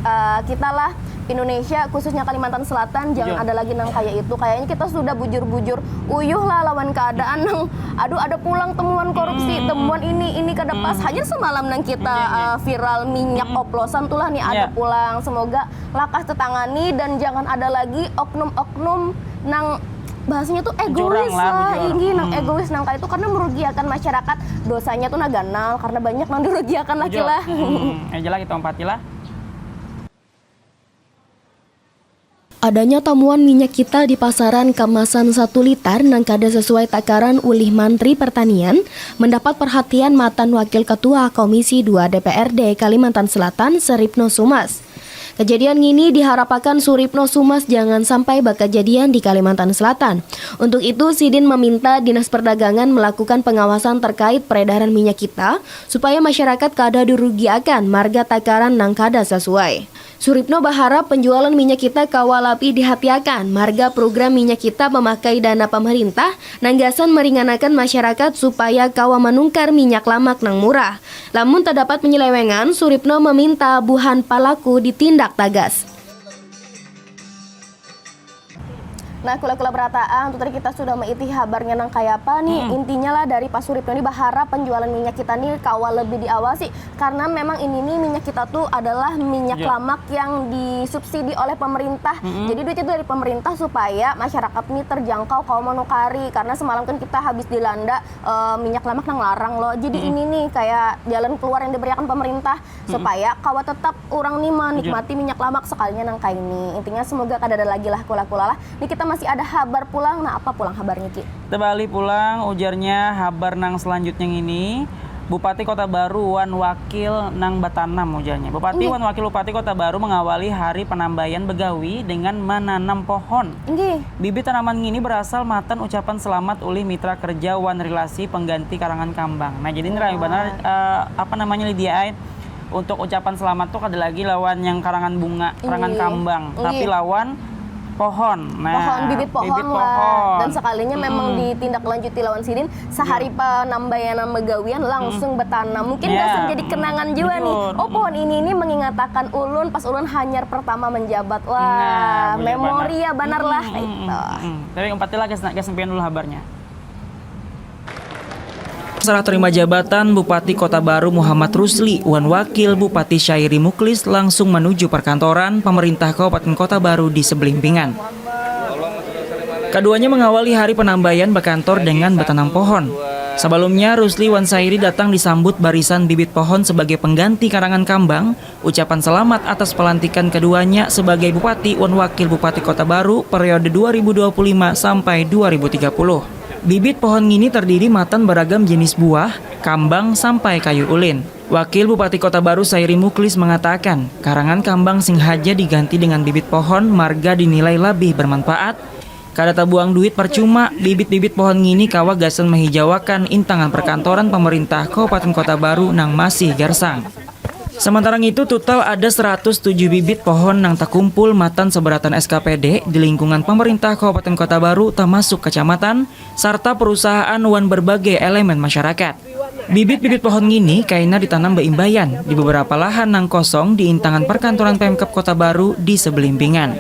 eh, kita lah Indonesia, khususnya Kalimantan Selatan, jangan Bujur. Ada lagi nang kayak itu. Kayaknya kita sudah bujur-bujur uyuh lah lawan keadaan nang, aduh, ada pulang temuan korupsi, Mm, mm, temuan mm. Ini, ini kada pas. Mm. Hanya semalam nang kita, iya, iya. Eh, viral minyak Mm. Oplosan tuh lah nih, ada, iya, pulang. Semoga lakas tetangani dan jangan ada lagi oknum-oknum nang bahasanya tuh egois lah, bujur. Inggih, nang, hmm, egois nang kayak itu, karena merugiakan masyarakat. Dosanya tuh nah ganal karena banyak nang dirugiakan lah. Bujur. Kilah. Hmm, aja lah kita umpati lah. Adanya tamuan minyak kita di pasaran kamasan satu liter nang kada sesuai takaran ulih Mantri Pertanian mendapat perhatian matan Wakil Ketua Komisi dua D P R D Kalimantan Selatan, Seripno Sumas. Kejadian ngini diharapakan Suripno Sumas jangan sampai bakajadian di Kalimantan Selatan. Untuk itu, sidin meminta Dinas Perdagangan melakukan pengawasan terkait peredaran minyak kita, supaya masyarakat kada dirugiakan marga takaran nang kada sesuai. Suripno baharap penjualan minyak kita kawa labih dihatiakan marga program minyak kita memakai dana pemerintah nang gasan meringanakan masyarakat supaya kawa manungkar minyak lamak nang murah. Lamun tadapat penyelewengan, Suripno meminta buhan palaku ditindak tagas. Nah, kula-kula berataan tu tadi kita sudah meiti habarnya nang kaya apa nih. Mm-mm. Intinya lah dari Pak Suripto ini berharap penjualan minyak kita nih kawa lebih diawasi karena memang ini nih minyak kita tuh adalah minyak Ya. lamak yang disubsidi oleh pemerintah. Mm-mm. Jadi duit itu dari pemerintah supaya masyarakat nih terjangkau kawa menukari karena semalam kan kita habis dilanda eh, minyak lamak nang larang loh. Jadi Mm-mm. ini nih kayak jalan keluar yang diberikan pemerintah supaya kawa tetap orang nih menikmati minyak lamak sekalinya nang kaini. Intinya semoga kada ada lagi lah kula-kula lah. Ini kita masih ada habar pulang. Nah, apa pulang habarnya, Ki? Kita balik pulang, ujarnya habar nang selanjutnya ini. Bupati Kota Baru wan wakil nang batanam, ujarnya. Bupati Inggih. wan wakil Bupati Kota Baru mengawali hari penambayan begawi dengan menanam pohon. Inggih. Bibit tanaman ngini berasal matan ucapan selamat ulih mitra kerja wan relasi pengganti karangan kambang. Nah, jadi ini rami Wah. banar, eh, apa namanya, Lydia ai, untuk ucapan selamat tuh kada lagi lawan yang karangan bunga, karangan Inggih. kambang, Inggih. tapi lawan pohon. Nah, Pohon, bibit pohon bibit lah. pohon. Dan sekalinya memang Mm-mm. ditindaklanjuti lawan sidin, sehari Iya. penambayan begawian langsung Mm. betanam. Mungkin Iya. gasan jadi kenangan juga nih. Bujur. Oh, pohon ini ini mengingatakan ulun pas ulun hanyar pertama menjabat. Wah, Nah, bujur memori banar. ya banar lah, Mm-mm, itu. mm-mm. Tapi umpati lah, gas, gas sampean dulu habarnya. Serah terima jabatan, Bupati Kota Baru Muhammad Rusli wan Wakil Bupati Syairi Muklis langsung menuju perkantoran pemerintah Kabupaten Kota Baru di Sebelimpingan. Keduanya mengawali hari penambayan bekantor dengan betanam pohon. Sebelumnya, Rusli wan Syairi datang disambut barisan bibit pohon sebagai pengganti karangan kambang. Ucapan selamat atas pelantikan keduanya sebagai Bupati wan Wakil Bupati Kota Baru periode dua ribu dua puluh lima sampai dua ribu tiga puluh. Bibit pohon ngini terdiri matan beragam jenis buah, kambang, sampai kayu ulin. Wakil Bupati Kota Baru Syairi Muklis mengatakan, karangan kambang sing haja diganti dengan bibit pohon marga dinilai labih bermanfaat. Kada tabuang duit parcuma, bibit-bibit pohon ngini kawa gasan mahijawakan intangan perkantoran pemerintah Kabupaten Kota Baru nang masih garsang. Sementara ngitu, total ada seratus tujuh bibit pohon nang takumpul matan seberatan S K P D di lingkungan pemerintah Kabupaten Kota Baru, tamasuk kecamatan, sarta perusahaan wan berbagai elemen masyarakat. Bibit-bibit pohon ngini kaina ditanam baimbaian di beberapa lahan nang kosong di intangan perkantoran Pemkab Kota Baru di Sebelimpingan.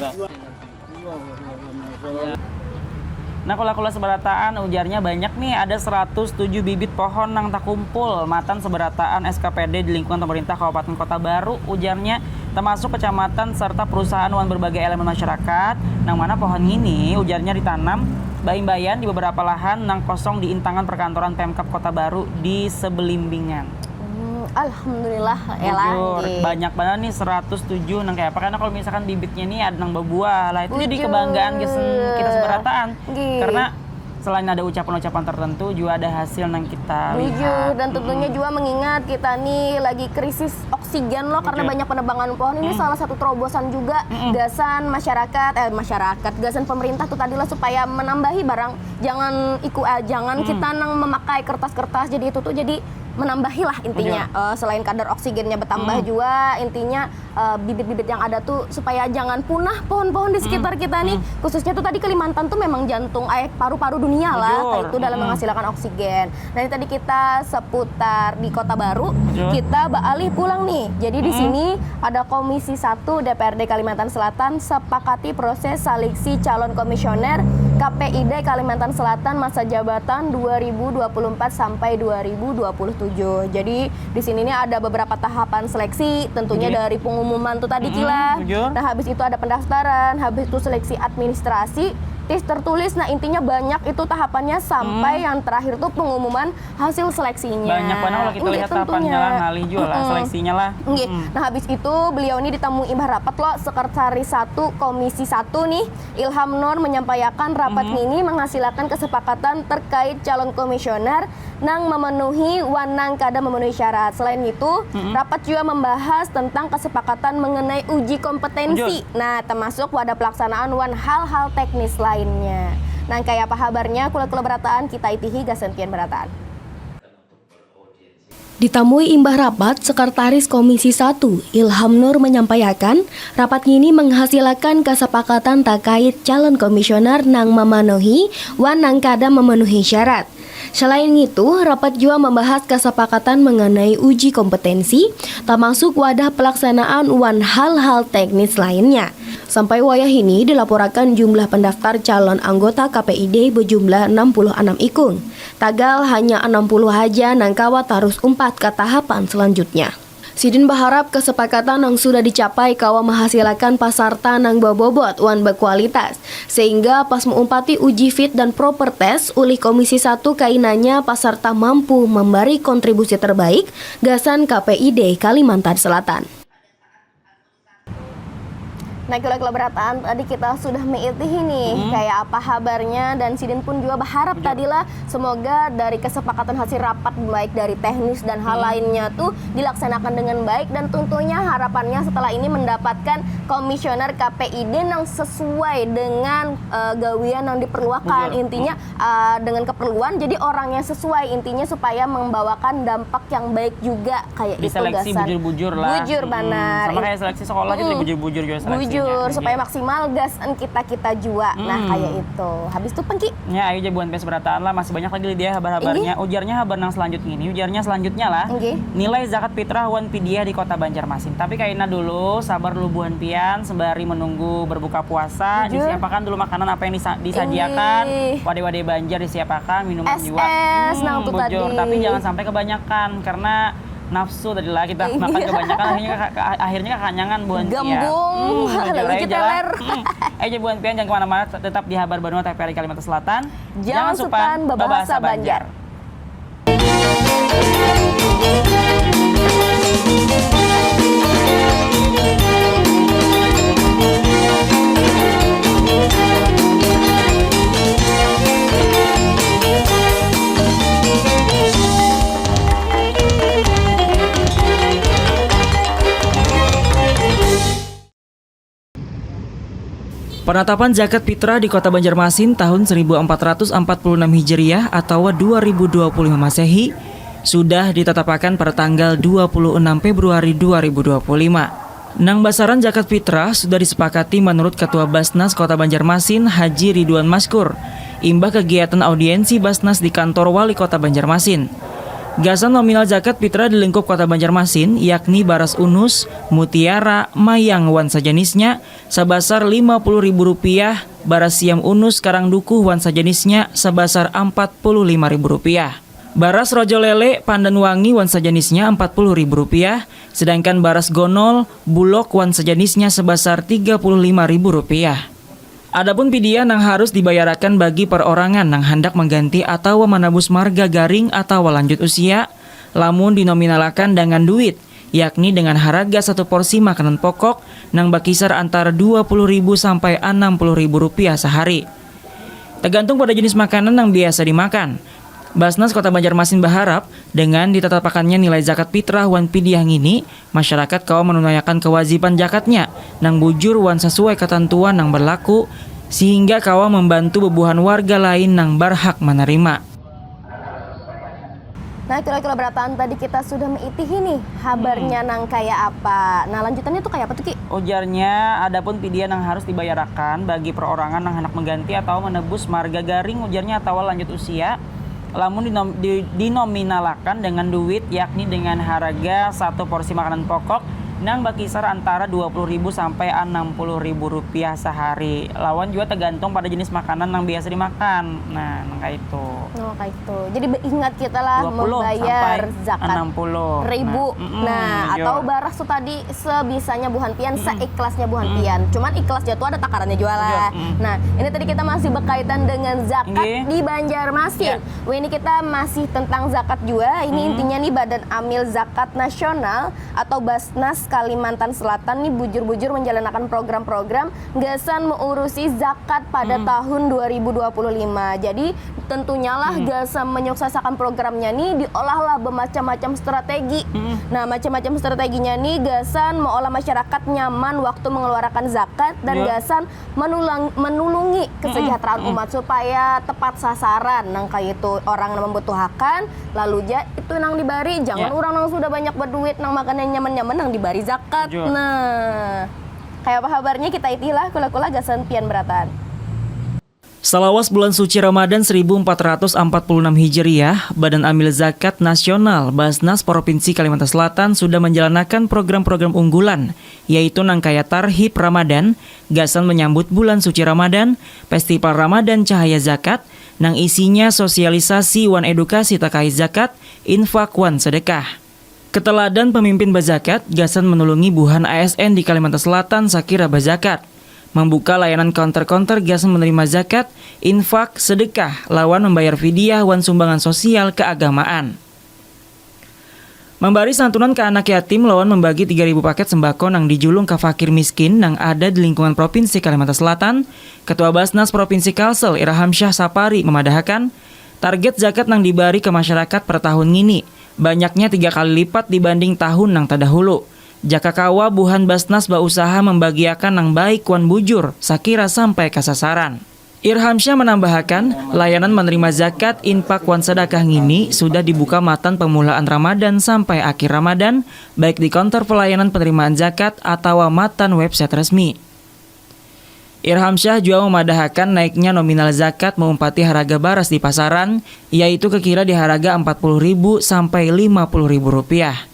Nah, kula-kula seberataan, ujarnya banyak nih, ada seratus tujuh bibit pohon nang takumpul matan seberataan S K P D di lingkungan pemerintah Kabupaten Kota Baru, ujarnya, termasuk kecamatan serta perusahaan wan berbagai elemen masyarakat, nang mana pohon ngini, ujarnya, ditanam baimbaian di beberapa lahan nang kosong di intangan perkantoran Pemkab Kota Baru di Sebelimbingan. Hmm, alhamdulillah, ya lah, Bujur, nggih. Banyak banget nih, seratus tujuh nang kayak apa, karena kalau misalkan bibitnya nih ada nang berbuah lah, itu jadi Bujur. kebanggaan gasan kita seberataan. Nggih. Karena selain ada ucapan-ucapan tertentu, juga ada hasil nang kita Bujur, lihat. dan tentunya Mm-mm. juga mengingat kita nih lagi krisis oksigen loh, karena Bujur. banyak penebangan pohon. Ini Mm. salah satu terobosan juga Mm-mm. gasan masyarakat, eh, masyarakat, gasan pemerintah tuh tadi lah supaya menambahi barang, jangan iku, eh, jangan Mm. kita nang memakai kertas-kertas, jadi itu tuh jadi menambahi lah intinya. Bujur. Eh, selain kadar oksigennya bertambah Mm. juga, intinya eh, bibit-bibit yang ada tuh supaya jangan punah pohon-pohon di sekitar kita nih. Hmm. Khususnya tuh tadi Kalimantan tuh memang jantung, eh, paru-paru dunia lah, Bujur. itu dalam Mm-mm. menghasilkan oksigen. Nah, ini tadi kita seputar di Kota Baru, Bujur. kita beralih pulang nih. Jadi di Mm-mm. sini ada Komisi satu D P R D Kalimantan Selatan sepakati proses seleksi calon komisioner K P I D Kalimantan Selatan masa jabatan dua ribu dua puluh empat sampai dua ribu dua puluh tujuh. Jadi di sini nih ada beberapa tahapan seleksi, tentunya Oke. dari pengumuman tuh tadi, Mm-mm, Cila. Bujur. Nah, habis itu ada pendaftaran, habis itu seleksi administrasi, tes tertulis. Nah, intinya banyak itu tahapannya sampai Mm. yang terakhir tuh pengumuman hasil seleksinya. Banyak banget kalau kita Nggih, lihat tahapannya tentunya. lah, ngalih juga lah Mm-mm. seleksinya lah. Nggih. Mm. Nah, habis itu beliau ini ditemui imbah rapat lo, Sekretaris satu Komisi satu nih, Ilham Nur menyampaikan rapat Mm-hmm. ngini menghasilkan kesepakatan terkait calon komisioner nang memenuhi wan nang kada memenuhi syarat. Selain itu, Mm-mm. rapat juga membahas tentang kesepakatan mengenai uji kompetensi. Bujur. Nah, termasuk wadah pelaksanaan wan hal-hal teknis lainnya. Nang kaya apa habarnya, kula-kula berataan, kita itihi gasan pian berataan. Ditamui imbah rapat, Sekretaris Komisi satu, Ilham Nur menyampaikan, rapat ngini menghasilakan kesepakatan takait calon komisioner nang memenuhi wan nang kada memenuhi syarat. Selain ngitu, rapat jua membahas kesepakatan mengenai uji kompetensi, tamasuk wadah pelaksanaan wan hal-hal teknis lainnya. Sampai wayah ini dilaporakan jumlah pendaftar calon anggota K P I D bejumlah enam puluh anam ikung. Tagal hanya enam puluh haja nang kawa tarus umpat ka tahapan selanjutnya. Sidin baharap kesepakatan nang sudah dicapai kawa mahasilakan pasarta nang babobot wan bakualitas, sehingga pas meumpati uji fit dan proper test ulih Komisi satu kainanya pasarta mampu membari kontribusi terbaik gasan K P I D Kalimantan Selatan. Nah, kilo-kilo berataan tadi kita sudah meitihi nih, hmm, kayak apa habarnya, dan sidin pun juga berharap, iya, tadi lah, semoga dari kesepakatan hasil rapat, baik dari teknis dan, hal, hmm, lainnya tuh dilaksanakan dengan baik, dan tentunya harapannya setelah ini mendapatkan komisioner K P I D yang sesuai dengan, eh, gawian yang diperluakan. Bujur. Intinya, hmm, eh, dengan keperluan, jadi orang yang sesuai, intinya supaya membawakan dampak yang baik juga, kayak itu. Diseleksi gasan bujur-bujur lah. Bujur, mm-mm, banar. Sama kayak seleksi sekolah gitu, mm-mm, bujur-bujur juga seleksinya. Bujur, supaya maksimal gasan kita-kita jua. Nah, mm-mm, kayak itu. Habis itu, Pengki? Ya, ayo, jabuan pes berataan lah, masih banyak lagi, Lydia, habar-habarnya. Inggih. Ujarnya habar nang selanjutnya ini, ujarnya selanjutnya lah. Inggih. Nilai zakat fitrah wan pidiah di Kota Banjarmasin. Tapi kaina dulu, sabar dulu buhan pian, sembari menunggu berbuka puasa, bujur, disiapakan dulu makanan apa yang disa-, disajiakan. Inggih. Wadai-wadai Banjar disiapakan, minuman juga. Es, es, hmm, nang tu bujur, tadi. Tapi jangan sampai kebanyakan, karena nafsu tadi lah kita, iya, makan kebanyakan, akhirnya ka-, ka-, akhirnya kakanyangan buhan pian. Gambung. Hmm, bujur, lalu aja lah. Ceteler. Hmm. Aja buhan pian, jangan kemana-mana, tetap di Habar Banua T V R I Kalimantan Selatan. Jangan supan babahasa Banjar. Penatapan zakat fitrah di Kota Banjarmasin tahun seribu empat ratus empat puluh enam Hijriah atawa dua ribu dua puluh lima Masehi sudah ditatapakan pada tanggal dua puluh enam Februari dua ribu dua puluh lima. Nang basaran zakat fitrah sudah disepakati manurut Ketua Basnas Kota Banjarmasin, Haji Ridwan Maskur, imbah kegiatan audiensi Basnas di Kantor Wali Kota Banjarmasin. Gasan nominal zakat fitrah di lingkup Kota Banjarmasin, yakni baras unus, mutiara, mayang, wan sajanisnya, sabasar lima puluh ribu rupiah, baras siam unus karang dukuh wan sajanisnya sabasar ampat puluh lima ribu rupiah. Baras rojo lele, pandan wangi wan sajanisnya ampat puluh ribu rupiah, sedangkan baras gonol, bulok wan sajanisnya sabasar tiga puluh lima ribu rupiah. Adapun pidiah nang harus dibayarakan bagi perorangan nang handak mengganti atawa manabus marga garing atawa lanjut usia, lamun dinominalakan dangan duit, yakni dengan haraga satu porsi makanan pokok nang bakisar antara dua puluh ribu sampai anam puluh ribu rupiah sahari. Tagantung pada jenis makanan nang biasa dimakan. Basnas Kota Banjarmasin baharap, dengan ditatapakannya nilai zakat fitrah wan pidiah ngini, masyarakat kawa manunaiakan kawajiban zakatnya nang bujur wan sasuai katantuan nang barlaku, sehingga kawa mambantu bubuhan warga lain nang barhak manarima. Nah, kilo-kilo berataan tadi kita sudah meitihi nih habarnya, hmm, nang kaya apa. Nah, lanjutannya tuh kaya apa tuh, Ki? Ujarnya, adapun pidiah nang harus dibayarakan bagi perorangan nang handak mengganti atawa menebus marga garing, ujarnya, atawa lanjut usia, lamun dinom-, di-, dinominalakan dengan duit, yakni dengan haraga satu porsi makanan pokok nang bakisar antara dua puluh ribu sampai anam puluh ribu rupiah sahari. Lawan jua tagantung pada jenis makanan nang biasa dimakan. Nah, nang kaitu. Oh, kaitu. Jadi, beingat kita lah, dua puluh membayar sampai zakat enam puluh ribu. Nah, mm-mm, nah, atau jua baras tu tadi sebisanya buhan pian, mm-mm, seikhlasnya buhan, mm-mm, pian. Cuman ikhlas jua tu ada takarannya jua lah. Jua, mm. Nah, ini tadi kita masih berkaitan dengan zakat, inggih, di Banjarmasin. Ya. Wah, ini kita masih tentang zakat jua. Ini, hmm, intinya nih, Badan Amil Zakat Nasional atau Basnas Kalimantan Selatan nih bujur-bujur menjalankan program-program gasan mengurusi zakat pada, hmm, tahun dua ribu dua puluh lima. Jadi, tentunya lah, hmm, gasan menyuksesakan programnya nih diolahlah bermacam-macam strategi. Hmm. Nah, macam-macam strateginya nih gasan meolah masyarakat nyaman waktu mengeluarkan zakat dan, ya, gasan menulang-, menulungi kesejahteraan, mm-mm, umat supaya tepat sasaran nang kaya itu orang nang membutuhakan, lalu ja itu nang dibari, jangan, ya, orang nang sudah banyak berduit nang makan yang nyaman-nyaman nang dibari zakat. Jujur. Nah, kaya apa habarnya kita itilah kula-kula gasan pian berataan. Salawas bulan suci Ramadan seribu empat ratus empat puluh enam Hijriah, Badan Amil Zakat Nasional Basnas Provinsi Kalimantan Selatan sudah menjalanakan program-program unggulan, yaitu nang kaya Tarhib Ramadan, gasan menyambut bulan suci Ramadan, Festival Ramadan Cahaya Zakat, nang isinya sosialisasi wan edukasi takait zakat, infak wan sedekah. Keteladan pemimpin bazakat gasan menulungi buhan A S N di Kalimantan Selatan sakira bazakat, membuka layanan konter-konter gasan menerima zakat, infak, sedekah, lawan membayar fidyah wan sumbangan sosial keagamaan. Membari santunan ke anak yatim lawan membagi tiga ribu paket sembako nang dijulung ka fakir miskin nang ada di lingkungan Provinsi Kalimantan Selatan, Ketua Basnas Provinsi Kalsel Irham Syah Sapari memadahakan, target zakat nang dibari ke masyarakat per tahun ngini banyaknya tiga kali lipat dibanding tahun nang tadahulu. Jaka kawa buhan Basnas bausaha membagiakan nang baik wan bujur sakira sampai ka sasaran. Irhamsyah manambahakan, layanan manarima zakat, inpak wan sadakah ngini sudah dibuka matan pamulaan Ramadan sampai akhir Ramadan, baik di kontor pelayanan penerimaan zakat atawa matan website resmi. Irhamsyah jua mamadahakan naiknya nominal zakat maumpati haraga baras di pasaran, yaitu kekira di haraga empat puluh ribu sampai lima puluh ribu rupiah.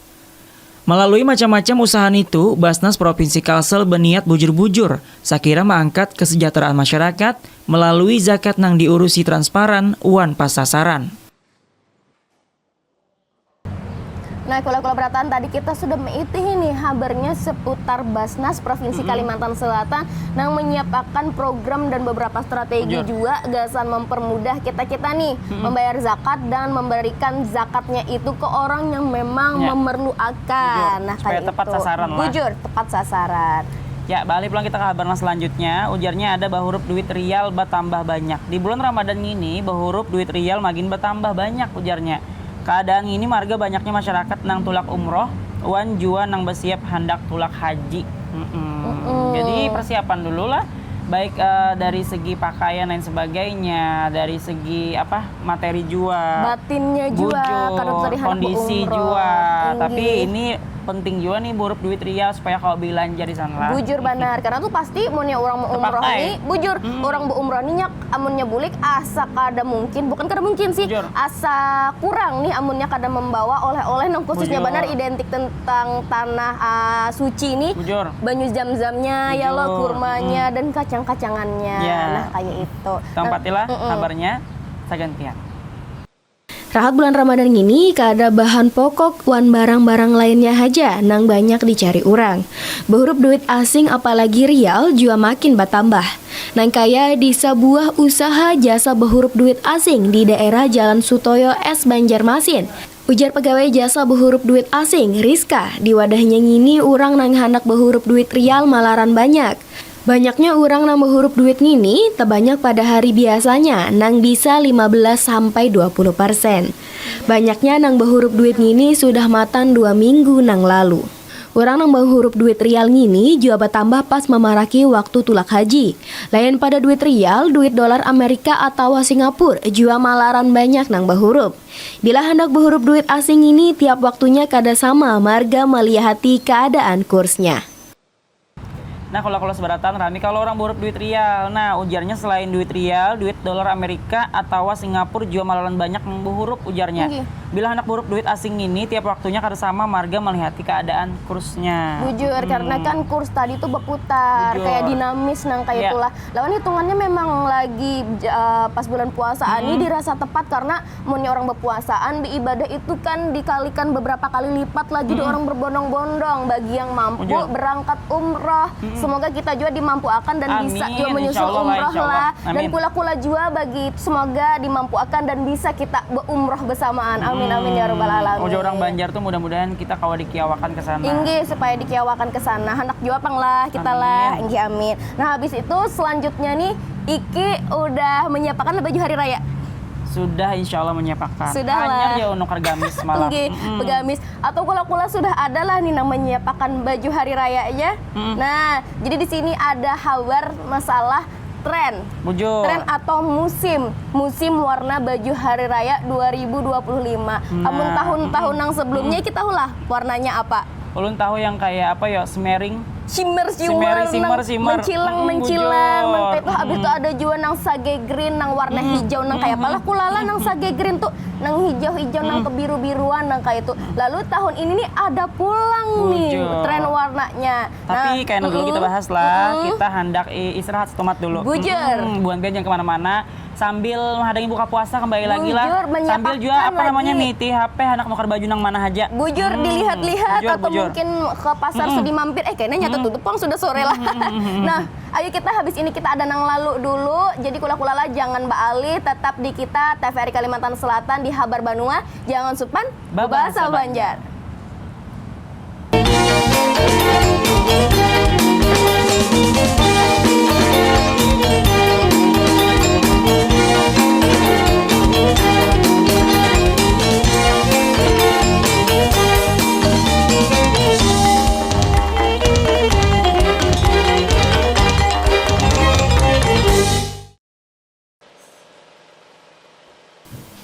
Malalui macam-macam usaha nitu, Basnas Provinsi Kalsel baniat bujur-bujur sakira maangkat kesejahteraan masyarakat malalui zakat nang diurusi transparan wan pas sasaran. Nah, kula-kula berataan tadi kita sudah meitih ini habarnya seputar Basnas Provinsi Kalimantan Selatan nang menyiapakan program dan beberapa strategi jua gasan mempermudah kita-kita nih membayar zakat dan memberikan zakatnya itu ke orang yang memang memerluakan. Nah, supaya kayak tepat itu. Sasaran lah. Bujur, tepat sasaran. Ya, balik pulang kita ke habar nang selanjutnya. Ujarnya ada bahurup duit rial batambah banyak. Di bulan Ramadan ngini, bahurup duit rial magin batambah banyak, ujarnya. Keadaan ngini marga banyaknya masyarakat nang tulak umroh wan jua nang basiap handak tulak haji. Mm-mm. Jadi persiapan dulu lah, baik eh, dari segi pakaian dan sebagainya, dari segi apa materi jua, Batinnya jua, bujur, kada usah tadi handak kondisi umroh. jua. Inggih. Tapi ini penting jua nih bahurup duit rial supaya kawa belanja di sana lah. Bujur banar, karena tuh pasti munnya orang umroh Terpakai. nih, bujur orang umroh nih nyak amunnya bulik asa kada mungkin, bukan kada mungkin sih, Bujur. Asa kurang nih amunnya kada membawa oleh-oleh nang khususnya Bujur. Banar identik tentang tanah ah, suci nih, Bujur. Banyu zam-zamnya, ya lo, Bujur. Kurmanya dan kacang-kacangannya, Ya. Nah kayak itu. Tampatilah Mm-mm. Habarnya sagantian. Rahat bulan Ramadan ngini kada bahan pokok wan barang-barang lainnya haja nang banyak dicari urang. Bahurup duit asing apalagi rial jua makin batambah. Nang kaya di sabuah usaha jasa bahurup duit asing di daerah Jalan Sutoyo S Banjarmasin. Ujar pegawai jasa bahurup duit asing, Rizka, di wadahnya ngini urang nang handak bahurup duit rial malaran banyak. Banyaknya urang nang bahurup duit ngini tabanyak pada hari biasanya nang bisa lima belas sampai dua puluh persen. Banyaknya nang bahurup duit ngini sudah matan dua minggu nang lalu. Urang nang bahurup duit rial ngini jua batambah pas mamaraki waktu tulak haji. Lain pada duit rial, duit dolar Amerika atawa Singapura jua malaran banyak nang bahurup. Bila handak bahurup duit asing ngini tiap waktunya kada sama marga malihati keadaan kursnya. Nah, kalau kalau seberatan rami kalau orang bahurup duit rial. Nah, ujarnya selain duit rial, duit dolar Amerika atawa Singapura jua malaran banyak nang bahurup ujarnya. Inggih. Bila handak bahurup duit asing ini tiap waktunya kada sama marga malihati keadaan kursnya. Bujur, Hmm. Karena kan kurs tadi tuh berputar, Bujur. Kayak dinamis nang kayak Ya. Itulah. Lawan hitungannya memang lagi uh, pas bulan puasaan ini dirasa tepat karena munnya orang berpuasaan di ibadah itu kan dikalikan beberapa kali lipat lagi di orang berbondong-bondong bagi yang mampu Bujur. Berangkat umroh. Semoga kita juga dimampuakan dan bisa Amin, juga menyusul insya Allah lah, umroh insya Allah. lah. Dan Amin. kula-kula juga bagi semoga dimampuakan dan bisa kita berumroh bersamaan. Amin amin ya robbal alamin. Ujar orang Banjar tuh mudah-mudahan kita kawa dikiawakan ke sana. Inggih supaya dikiawakan ke sana. Handak jua pang lah kita lah. Amin. Inggih amin. Nah, habis itu selanjutnya nih Iki udah menyiapkan baju hari raya. Sudah insya Allah menyiapkan. Sudah Hanya lah. dia nukar gamis malam. Inggih, Mm-mm. begamis. Atau kula-kula sudah ada lah nih nang menyiapkan baju hari raya ya. Mm-mm. Nah, jadi di sini ada habar masalah tren. Bujur. Tren atau musim, musim warna baju hari raya dua ribu dua puluh lima. Nah, Amun tahun-tahun nang sebelumnya kita tahu lah warnanya apa. Ulun tahu yang kayak apa ya, smearing. Shimmer, shimmer, shimmer, shimmer. Mencilang, Mm, mencilang, bujur. Nang kayak itu. Habis itu ada juga nang sage green, nang warna hijau, nang kayak apalah kulala nang sage green tuh, nang hijau-hijau, nang kebiru-biruan, nang kayak itu. Lalu tahun ini nih ada pulang nih Bujur. Tren warnanya. Tapi Nah, kayak nang dulu kita bahas lah, kita handak i- istirahat setumat dulu. Bujur. Mm-mm, buan pian jangan kemana-mana, sambil menghadangi buka puasa kembali lagi lah. Bujur, Sambil juga menyiapkan apa namanya lagi. Nitih H P, handak nukar baju nang mana aja. Bujur, Hmm, dilihat-lihat bujur, atau bujur. Mungkin ke pasar Sudimampir. Eh, kayaknya nyata tutup, pang sudah sore lah. Nah, ayo kita habis ini kita ada nang lalu dulu. Jadi kula-kula lah jangan baalih, tetap di kita T V R I Kalimantan Selatan di Habar Banua. Jangan supan Babahasa Babahasa Banjar.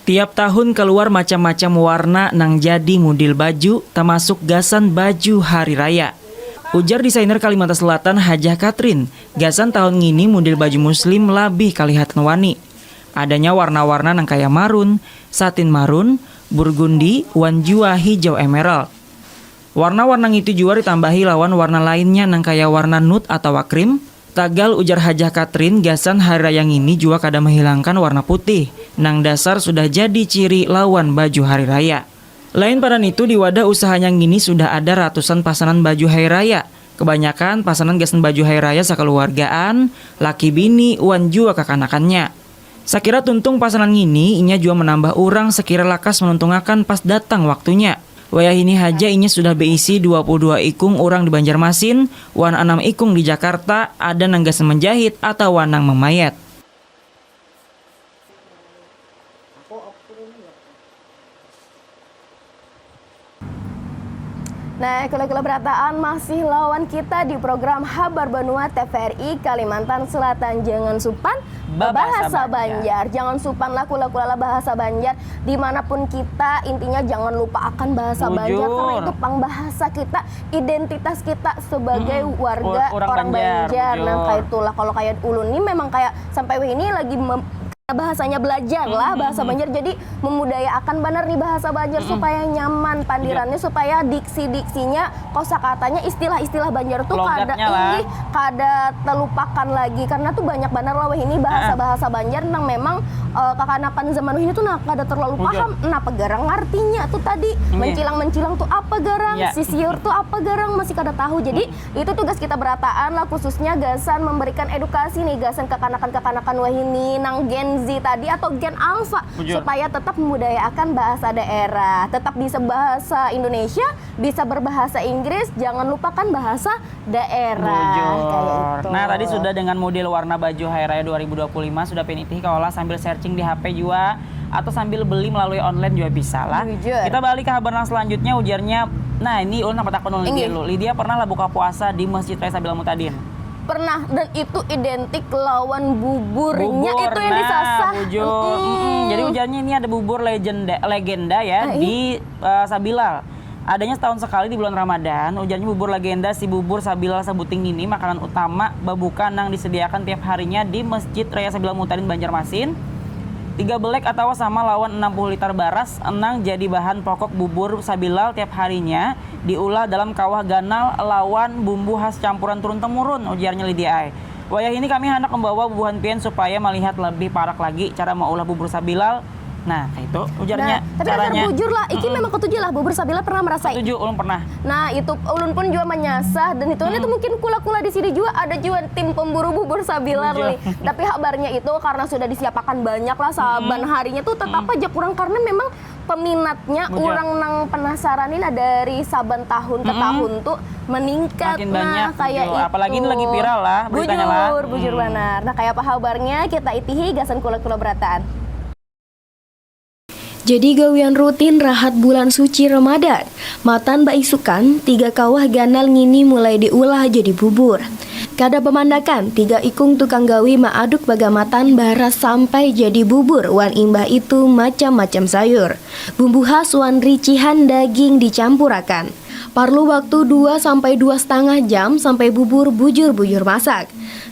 Tiap tahun kaluar macam-macam warna nang jadi mudil baju, tamasuk gasan baju hari raya. Ujar desainer Kalimantan Selatan Hajah Katrin, gasan tahun ngini mudil baju muslim labih kalihatan wani. Adanya warna-warna nang kaya marun, satin marun, burgundi, wan jua hijau emerald. Warna-warna ngitu jua ditambahi lawan warna lainnya nang kaya warna nude atawa krim. Tagal ujar Hajah Katrin, gasan hari raya ngini jua kada mahilangkan warna putih, nang dasar sudah jadi ciri lawan baju hari raya. Lain pada nitu, di wadah usahanya ngini sudah ada ratusan pasanan baju hari raya. Kebanyakan pasanan gasan baju hari raya sakaluargaan, laki bini, wan jua kakanakannya. Sakira tuntung pasanan ngini, inya jua menambah urang sakira lakas menuntungakan pas datang waktunya. Wayah ini haja inya sudah beisi dua puluh dua ikung urang di Banjarmasin, wan anam ikung di Jakarta, ada nang gasan menjahit atawa nang memayat. Nah, kula-kula berataan masih lawan kita di program Habar Banua T V R I Kalimantan Selatan. Jangan supan Babahasa babahasa Banjar. Banjar. Jangan supan lah kula-kula lah bahasa Banjar. Dimanapun kita, intinya jangan lupa akan bahasa Bujur. Banjar karena itu pang bahasa kita, identitas kita sebagai Mm-mm. warga Ur- orang orang Banjar, Banjar. Nah, bujur. Kayak itulah kalau kayak ulun nih memang kayak sampai wahini lagi mem- bahasanya belajar lah bahasa Banjar, jadi memudayakan banar nih bahasa Banjar supaya nyaman pandirannya, supaya diksi-diksinya, kosakatanya, istilah-istilah Banjar tuh kada Logatnya lah. Inggih, kada terlupakan lagi karena tuh banyak banar lah wahini bahasa-bahasa Banjar nang memang eh, kakanakan zaman wahini tuh nah kada terlalu Bujur. Paham napa garang artinya tuh tadi, Inggih. Mencilang-mencilang tuh apa garang, Ya. Sisiur tuh apa garang, masih kada tahu. Jadi itu tugas kita berataan lah, khususnya gasan memberikan edukasi nih gasan kekanakan-kekanakan wahini nang Gen Z tadi atau Gen Alpha, Bujur. Supaya tetap membudayakan bahasa daerah, tetap bisa bahasa Indonesia, bisa berbahasa Inggris, jangan lupakan bahasa daerah. Bujur. Kayak itu. Nah, tadi sudah dengan model warna baju hari raya dua ribu dua puluh lima sudah pinitih kawalah sambil searching di H P jua atau sambil beli melalui online juga bisa lah. Bujur. Kita balik ke habar nang selanjutnya, ujarnya. Nah, ini ulun sampai takon Lydia Inggih. Dulu. Lydia pernah lah buka puasa di Masjid Raya Sabilal Mutadin? Pernah, dan itu identik lawan buburnya Bubur, itu yang nah, disasah. Bujur. Mm-mm. Mm-mm. Jadi ujarnya ini ada bubur legenda, legenda ya Ah, iya. Di eh, Sabilal. Adanya setahun sekali di bulan Ramadan, ujarnya bubur legenda si bubur Sabilal Sabuting ini makanan utama babuka nang disediakan tiap harinya di Masjid Raya Sabilal Mutadin Banjarmasin. Tiga belek atawa sama lawan enam puluh liter baras nang jadi bahan pokok bubur Sabilal tiap harinya diulah dalam kawah ganal lawan bumbu khas campuran turun temurun, ujarnya Lydia ai. Wayah ini kami handak membawa bubuhan pian supaya melihat lebih parak lagi cara maulah bubur Sabilal. Nah, kayak itu ujarnya Nah, tapi dasar caranya. Bujur lah, iki memang ketujuh lah bubur Sabilal pernah merasai. Tujuh, ulun pernah. Nah, itu ulun pun juga menyasah dan itu itu mungkin kula-kula di sini juga ada juga tim pemburu bubur Sabilal Bujur. Nih. Tapi habarnya itu karena sudah disiapakan banyak lah saban harinya tuh tetap aja kurang karena memang peminatnya Bujur. Orang nang penasaran ini dari saban tahun ke tahun tuh meningkat. Makin Nah, banyak, kayak bujur. Itu. Apalagi ini lagi viral lah beritanya lah. Bujur, bujur Hmm. Benar. Nah, kayak apa habarnya kita itihi gasan kula-kula berataan. Jadi gawian rutin rahat bulan suci Ramadan, matan baisukan, tiga kawah ganal ngini mulai diulah jadi bubur. Kada pemandakan, tiga ikung tukang gawi maaduk bagamatan baras sampai jadi bubur wan imbah itu macam-macam sayur. Bumbu khas wan ricihan daging dicampurakan. Parlu waktu dua sampai dua setengah jam sampai bubur bujur-bujur masak.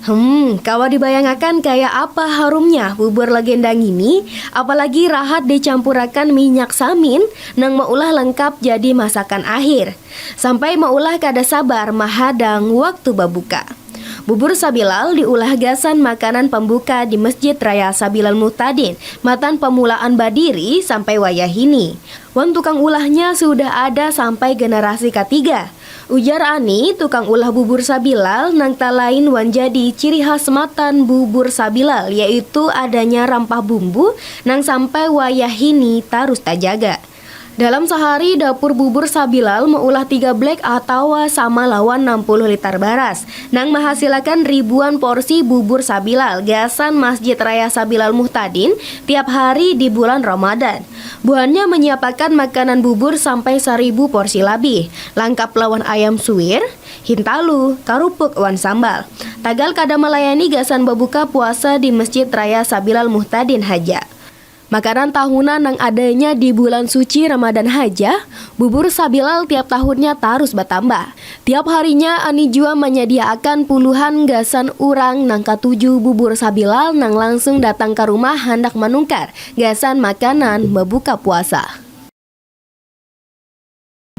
Hmm, kawa dibayangakan kaya apa harumnya bubur legenda ngini, apalagi rahat dicampurakan minyak samin nang maulah lengkap jadi masakan akhir. Sampai maulah kada sabar mahadang waktu babuka. Bubur sabilal diulah gasan makanan pembuka di Masjid Raya Sabilal Muhtadin, matan pemulaan badiri sampai wayah ini. Wan tukang ulahnya sudah ada sampai generasi katiga. Ujar Ani, tukang ulah bubur sabilal nang talain wan jadi ciri khas matan bubur sabilal, yaitu adanya rampah bumbu nang sampai wayah ini tarus tajaga. Dalam sahari, dapur bubur sabilal maulah tiga blek atawa sama lawan enam puluh liter baras, nang mahasilakan ribuan porsi bubur sabilal gasan Masjid Raya Sabilal Muhtadin tiap hari di bulan Ramadan. Buhannya menyiapakan makanan bubur sampai seribu porsi labih, langkap lawan ayam suwir, hintalu, karupuk, wan sambal. Tagal kada melayani gasan babuka puasa di Masjid Raya Sabilal Muhtadin haja. Makanan tahunan nang adanya di bulan suci Ramadan haja, bubur sabilal tiap tahunnya tarus batambah. Tiap harinya, Ani jua manyadiaakan puluhan gasan urang nang katuju bubur sabilal nang langsung datang ka rumah handak manukar gasan makanan babuka puasa.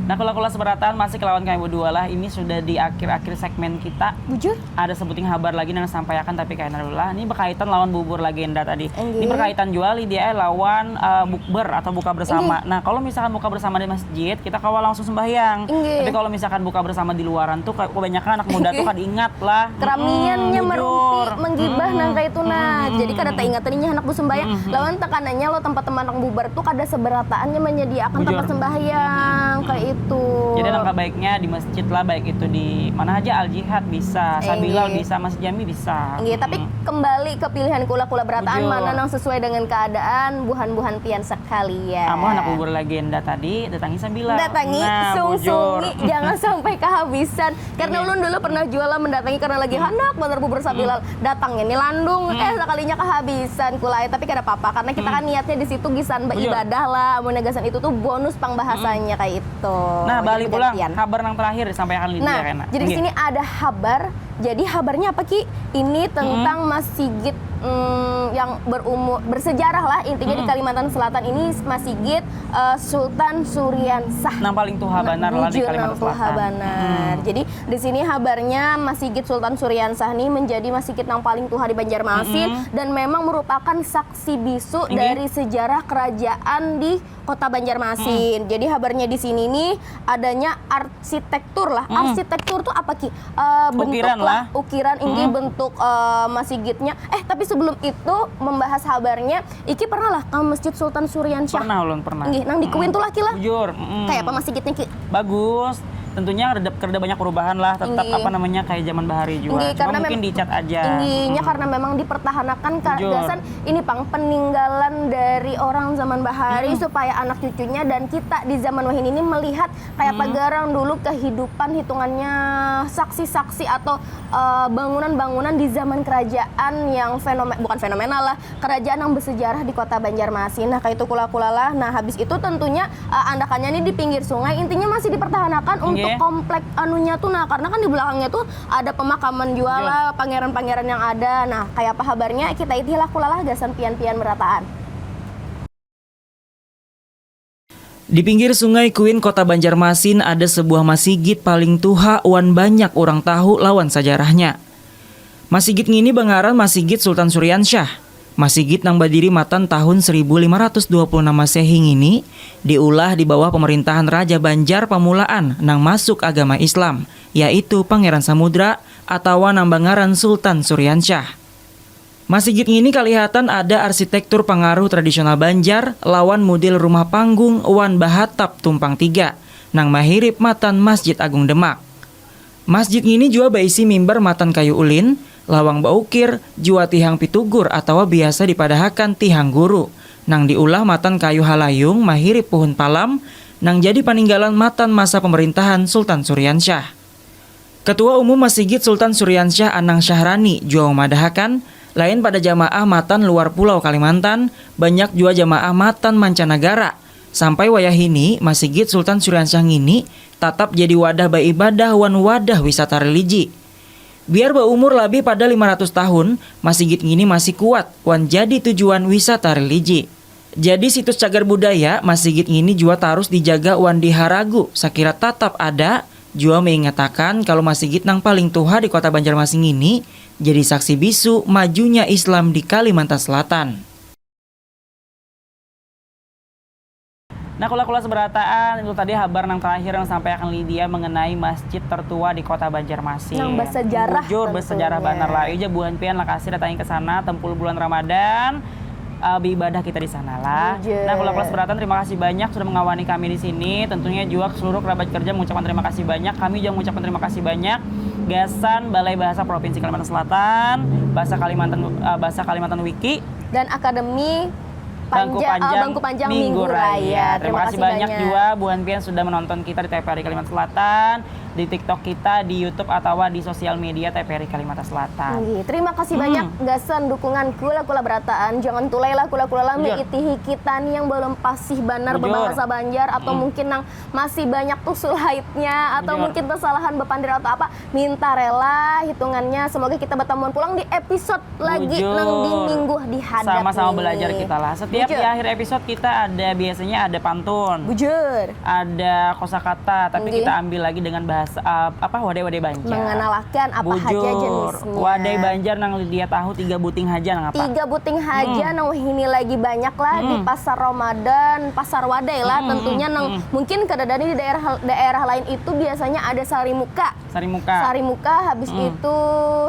Nah, kula-kula seberataan masih kelawan kami berdua lah. Ini sudah di akhir-akhir segmen kita. Bujur? Ada sebuting habar lagi nang sampaiakan tapi kaina dulu lah. Ini berkaitan lawan bubur legenda tadi. Ini Inggih. Berkaitan jua Lydia eh, lawan eh, bukber atau buka bersama. Nah, kalau misalkan buka bersama di masjid, kita kawa langsung sembahyang. Inggih. Tapi kalau misalkan buka bersama di luaran tuh kayak kebanyakan anak muda tuh kada ingat lah. Keramiannya Mm-mm, merumpi, bujur. menggibah nang kayak itu nah. Mm-mm. Jadi kada taingat ini anak besembahyang. Mm-mm. Lawan tekanannya lo tempat teman nang bubar tuh kada seberataannya menyediakan Bujur. Tempat sembahyang kayak itu. Jadi langkah baiknya di masjid lah, baik itu di mana aja, Al Jihad bisa, Eh, Sabilal iya. Bisa, Masjid Jami bisa. Iya, tapi Mm-mm. kembali ke pilihan kula-kula berataan Bujur. Mana nang sesuai dengan keadaan, buhan-buhan pian sekalian. Amun anak bubur legenda tadi, datangi Sabilal. Datangi, Nah, sungsungi, bujur. Jangan sampai kehabisan. Karena Iya. ulun dulu pernah jual lah mendatangi karena lagi handak banget bubur Sabilal. Datangnya nih landung, eh sekalinya kehabisan kulai. Tapi kada apa-apa karena kita kan niatnya di situ gisan Bujur. Beribadah lah. Amun gasan itu tuh bonus pang bahasanya kayak itu. Nah, Jadi balik pulang bergantian. Kabar nang terakhir disampaikan Lydia Nah, kena. jadi di Nggih. Sini ada habar. Jadi habarnya apa Ki? Ini tentang masigit mm, yang berumur bersejarah lah intinya di Kalimantan Selatan ini masigit eh, Sultan Suriansah. Nang paling tuha Nah, banar lah di bujur, Kalimantan nang tuha Selatan. Banar. Jadi di sini habarnya Masigit Sultan Suriansah nih menjadi masigit nang paling tuha di Banjarmasin dan memang merupakan saksi bisu Inggih. Dari sejarah kerajaan di Kota Banjarmasin. Jadi habarnya di sini nih adanya arsitektur lah. Arsitektur tuh apa Ki? Eh, bentuk Ukiran lah, lah. Ukiran inggih bentuk eh, masigitnya. Eh tapi sebelum itu membahas habarnya, Iki pernah lah ke Masjid Sultan Suriansyah? Pernah ulun pernah. Inggih, nang di Kuin tuh lah Ki lah. Bujur. Mm-mm. Kayak apa masigitnya Ki? Bagus. Tentunya kada, kada banyak perubahan lah, tetap Inggih. Apa namanya kayak zaman bahari juga. Inggih, Cuma karena mungkin mem- dicat aja. Inggihnya karena memang dipertahankan ka- Bujur. Gasan ini pang peninggalan dari orang zaman bahari supaya anak cucunya dan kita di zaman wahini ini melihat kayak apa garang dulu kehidupan hitungannya saksi-saksi atau eh, bangunan-bangunan di zaman kerajaan yang fenomen bukan fenomenal lah kerajaan yang bersejarah di kota Banjarmasin. Nah, kayak itu kula-kula lah. Nah, habis itu tentunya eh, andakannya nih di pinggir sungai intinya masih dipertahankan untuk Inggih. Komplek anunya tuh nah karena kan di belakangnya tuh ada pemakaman juga Iya. Lah pangeran-pangeran yang ada. Nah, kayak apa habarnya kita itih lah kula lah gasan pian-pian berataan. Di pinggir Sungai Kuin, Kota Banjarmasin, ada sebuah masigit paling tuha wan banyak urang tahu lawan sajarahnya. Masigit ngini bangaran Masigit Sultan Suriansyah. Masigit nang badiri matan tahun seribu lima ratus dua puluh enam Masehi ngini diulah di bawah pemerintahan Raja Banjar pamulaan nang masuk agama Islam, yaitu Pangeran Samudra atawa nang bangaran Sultan Suriansyah. Masigit ngini kalihatan ada arsitektur pangaruh tradisional Banjar lawan mudil rumah panggung wan bahatap tumpang tiga nang mahirip matan Masjid Agung Demak. Masjid ngini jua baisi mimbar matan kayu ulin, lawang baukir, jua tihang pitugur atawa biasa dipadahakan tihang guru, nang diulah matan kayu halayung mahirip puhun palam nang jadi paninggalan matan masa pemerintahan Sultan Suriansyah. Ketua Umum Masigit Sultan Suriansyah Anang Syahrani jua mamadahakan, lain pada jamaah matan luar Pulau Kalimantan, banyak jua jamaah matan mancanagara. Sampai wayahini, Masigit Sultan Suriansyah ngini tatap jadi wadah baibadah wan wadah wisata religi. Biar baumur labih pada lima ratus tahun, masigit ngini masih kuat wan jadi tujuan wisata religi. Jadi situs cagar budaya, masigit ngini jua tarus dijaga wan diharagu sakira tatap ada, jua meingatakan kalu masigit nang paling tuha di Kota Banjarmasin ngini jadi saksi bisu majunya Islam di Kalimantan Selatan. Nah, kula-kula seberataan, itu tadi habar nang terakhir yang sampaiakan Lydia mengenai masjid tertua di Kota Banjarmasin. Nang bersejarah Bujur, bersejarah tentunya. Banar lah. Ayu ja buhan pian lakasi datangi ke sana, tempul bulan Ramadan, uh, beribadah kita di sana lah. Bujur. Nah, kula-kula seberataan, terima kasih banyak sudah mengawani kami di sini. Tentunya juga seluruh kerabat kerja mengucapkan terima kasih banyak. Kami juga mengucapkan terima kasih banyak gasan Balai Bahasa Provinsi Kalimantan Selatan, Bahasa Kalimantan, uh, Bahasa Kalimantan Wiki, dan Akademi Bangku Panja- Panjang, uh, Bangku Panjang Minggu Raya. Terima kasih banyak juga buhan pian sudah menonton kita di T V R I Kalimantan Selatan, di TikTok kita, di YouTube atau di sosial media T V R I Kalimantan Selatan. Nggih, terima kasih banyak gasan dukungan kula-kula berataan. Jangan tulailah kula-kula lah Bujur. Meitihi kita nih yang belum pasih banar Bujur. Berbahasa Banjar atau mungkin nang masih banyak tusul haidnya atau Bujur. Mungkin kesalahan bepandir atau apa, minta rela hitungannya. Semoga kita bertamuan pulang di episode lagi Bujur. Nang di minggu di hadap Sama-sama ini. Belajar kita lah. Setiap Bujur. Di akhir episode kita ada, biasanya ada pantun, Bujur. Ada kosakata, tapi Nggih. Kita ambil lagi dengan bahasa uh, apa, wadai-wadai Banjar. Mengenalakan apa haja Bujur. Jenisnya. Wadai Banjar nang Lydia tahu tiga buting haja nang apa? Tiga buting haja Hmm. Nang wahini lagi banyak lah di Hmm. Pasar Ramadan, Pasar Wadai lah Hmm, tentunya hmm, Nang hmm. Mungkin kadada di daerah daerah lain itu biasanya ada Sari Muka. Sari Muka. Sari Muka, habis Hmm. itu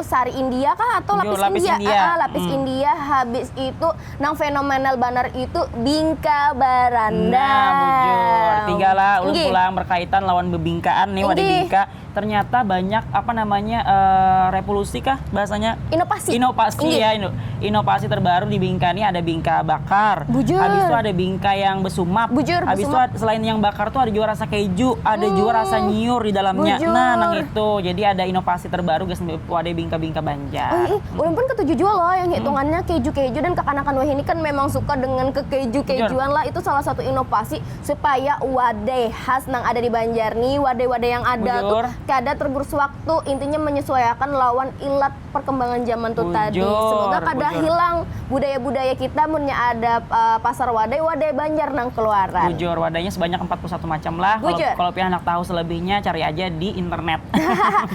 Sari India kah atau Bujur, Lapis, Lapis India? India. Ah, ah, Lapis Hmm. India, habis itu nang fenomenal banar itu Bingka Barandang. Nah, bujur. Tiga lah, ulun Nggih. Pulang berkaitan lawan bebingkaan nih, wadai Nggih. Bingka. Ternyata banyak apa namanya eh, revolusi kah bahasanya? Inovasi. Inovasi Nggih. Ya, ino- inovasi terbaru di Bingka ini ada Bingka bakar. Bujur. Habis itu ada Bingka yang besumap. Bujur, Habis itu besumap. ada- selain yang bakar tuh ada juga rasa keju, ada juga rasa nyiur di dalamnya. Bujur. Nah, nang itu. Jadi ada inovasi terbaru guys, wadai Bingka-Bingka Banjar. Oh, ih, ulun pun ketuju juga loh yang hitungannya keju-keju dan kekanakan wahini kan memang suka dengan kekeju-kejuan Bujur. Lah. Itu salah satu inovasi supaya wadai khas nang ada di Banjar nih, wadai-wadai yang ada Bujur. Tuh kada tergerus waktu, intinya menyesuaikan lawan ilat perkembangan zaman tuh tadi. Bujur, Semoga kada bujur. Hilang budaya-budaya kita munnya ada uh, pasar wadai, wadai Banjar nang keluaran. Bujur, wadainya sebanyak empat puluh satu macam lah. Kalau Bujur. Kalau pian handak tahu selebihnya cari aja di internet.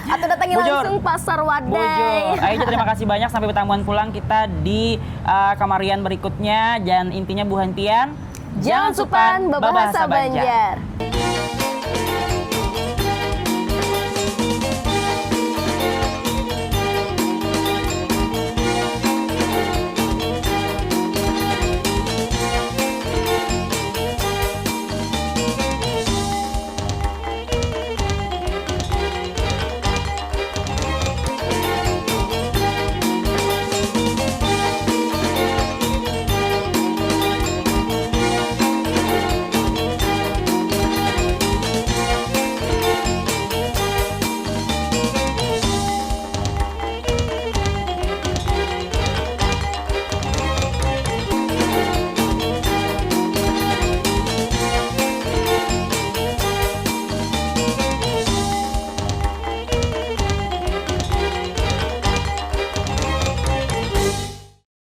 Atau datangi Bujur. Langsung pasar wadai. Bujur. Ayo, terima kasih banyak. Sampai bertamuan pulang kita di uh, kamarian berikutnya. Dan intinya buhan pian, Jangan supan bebahasa Banjar.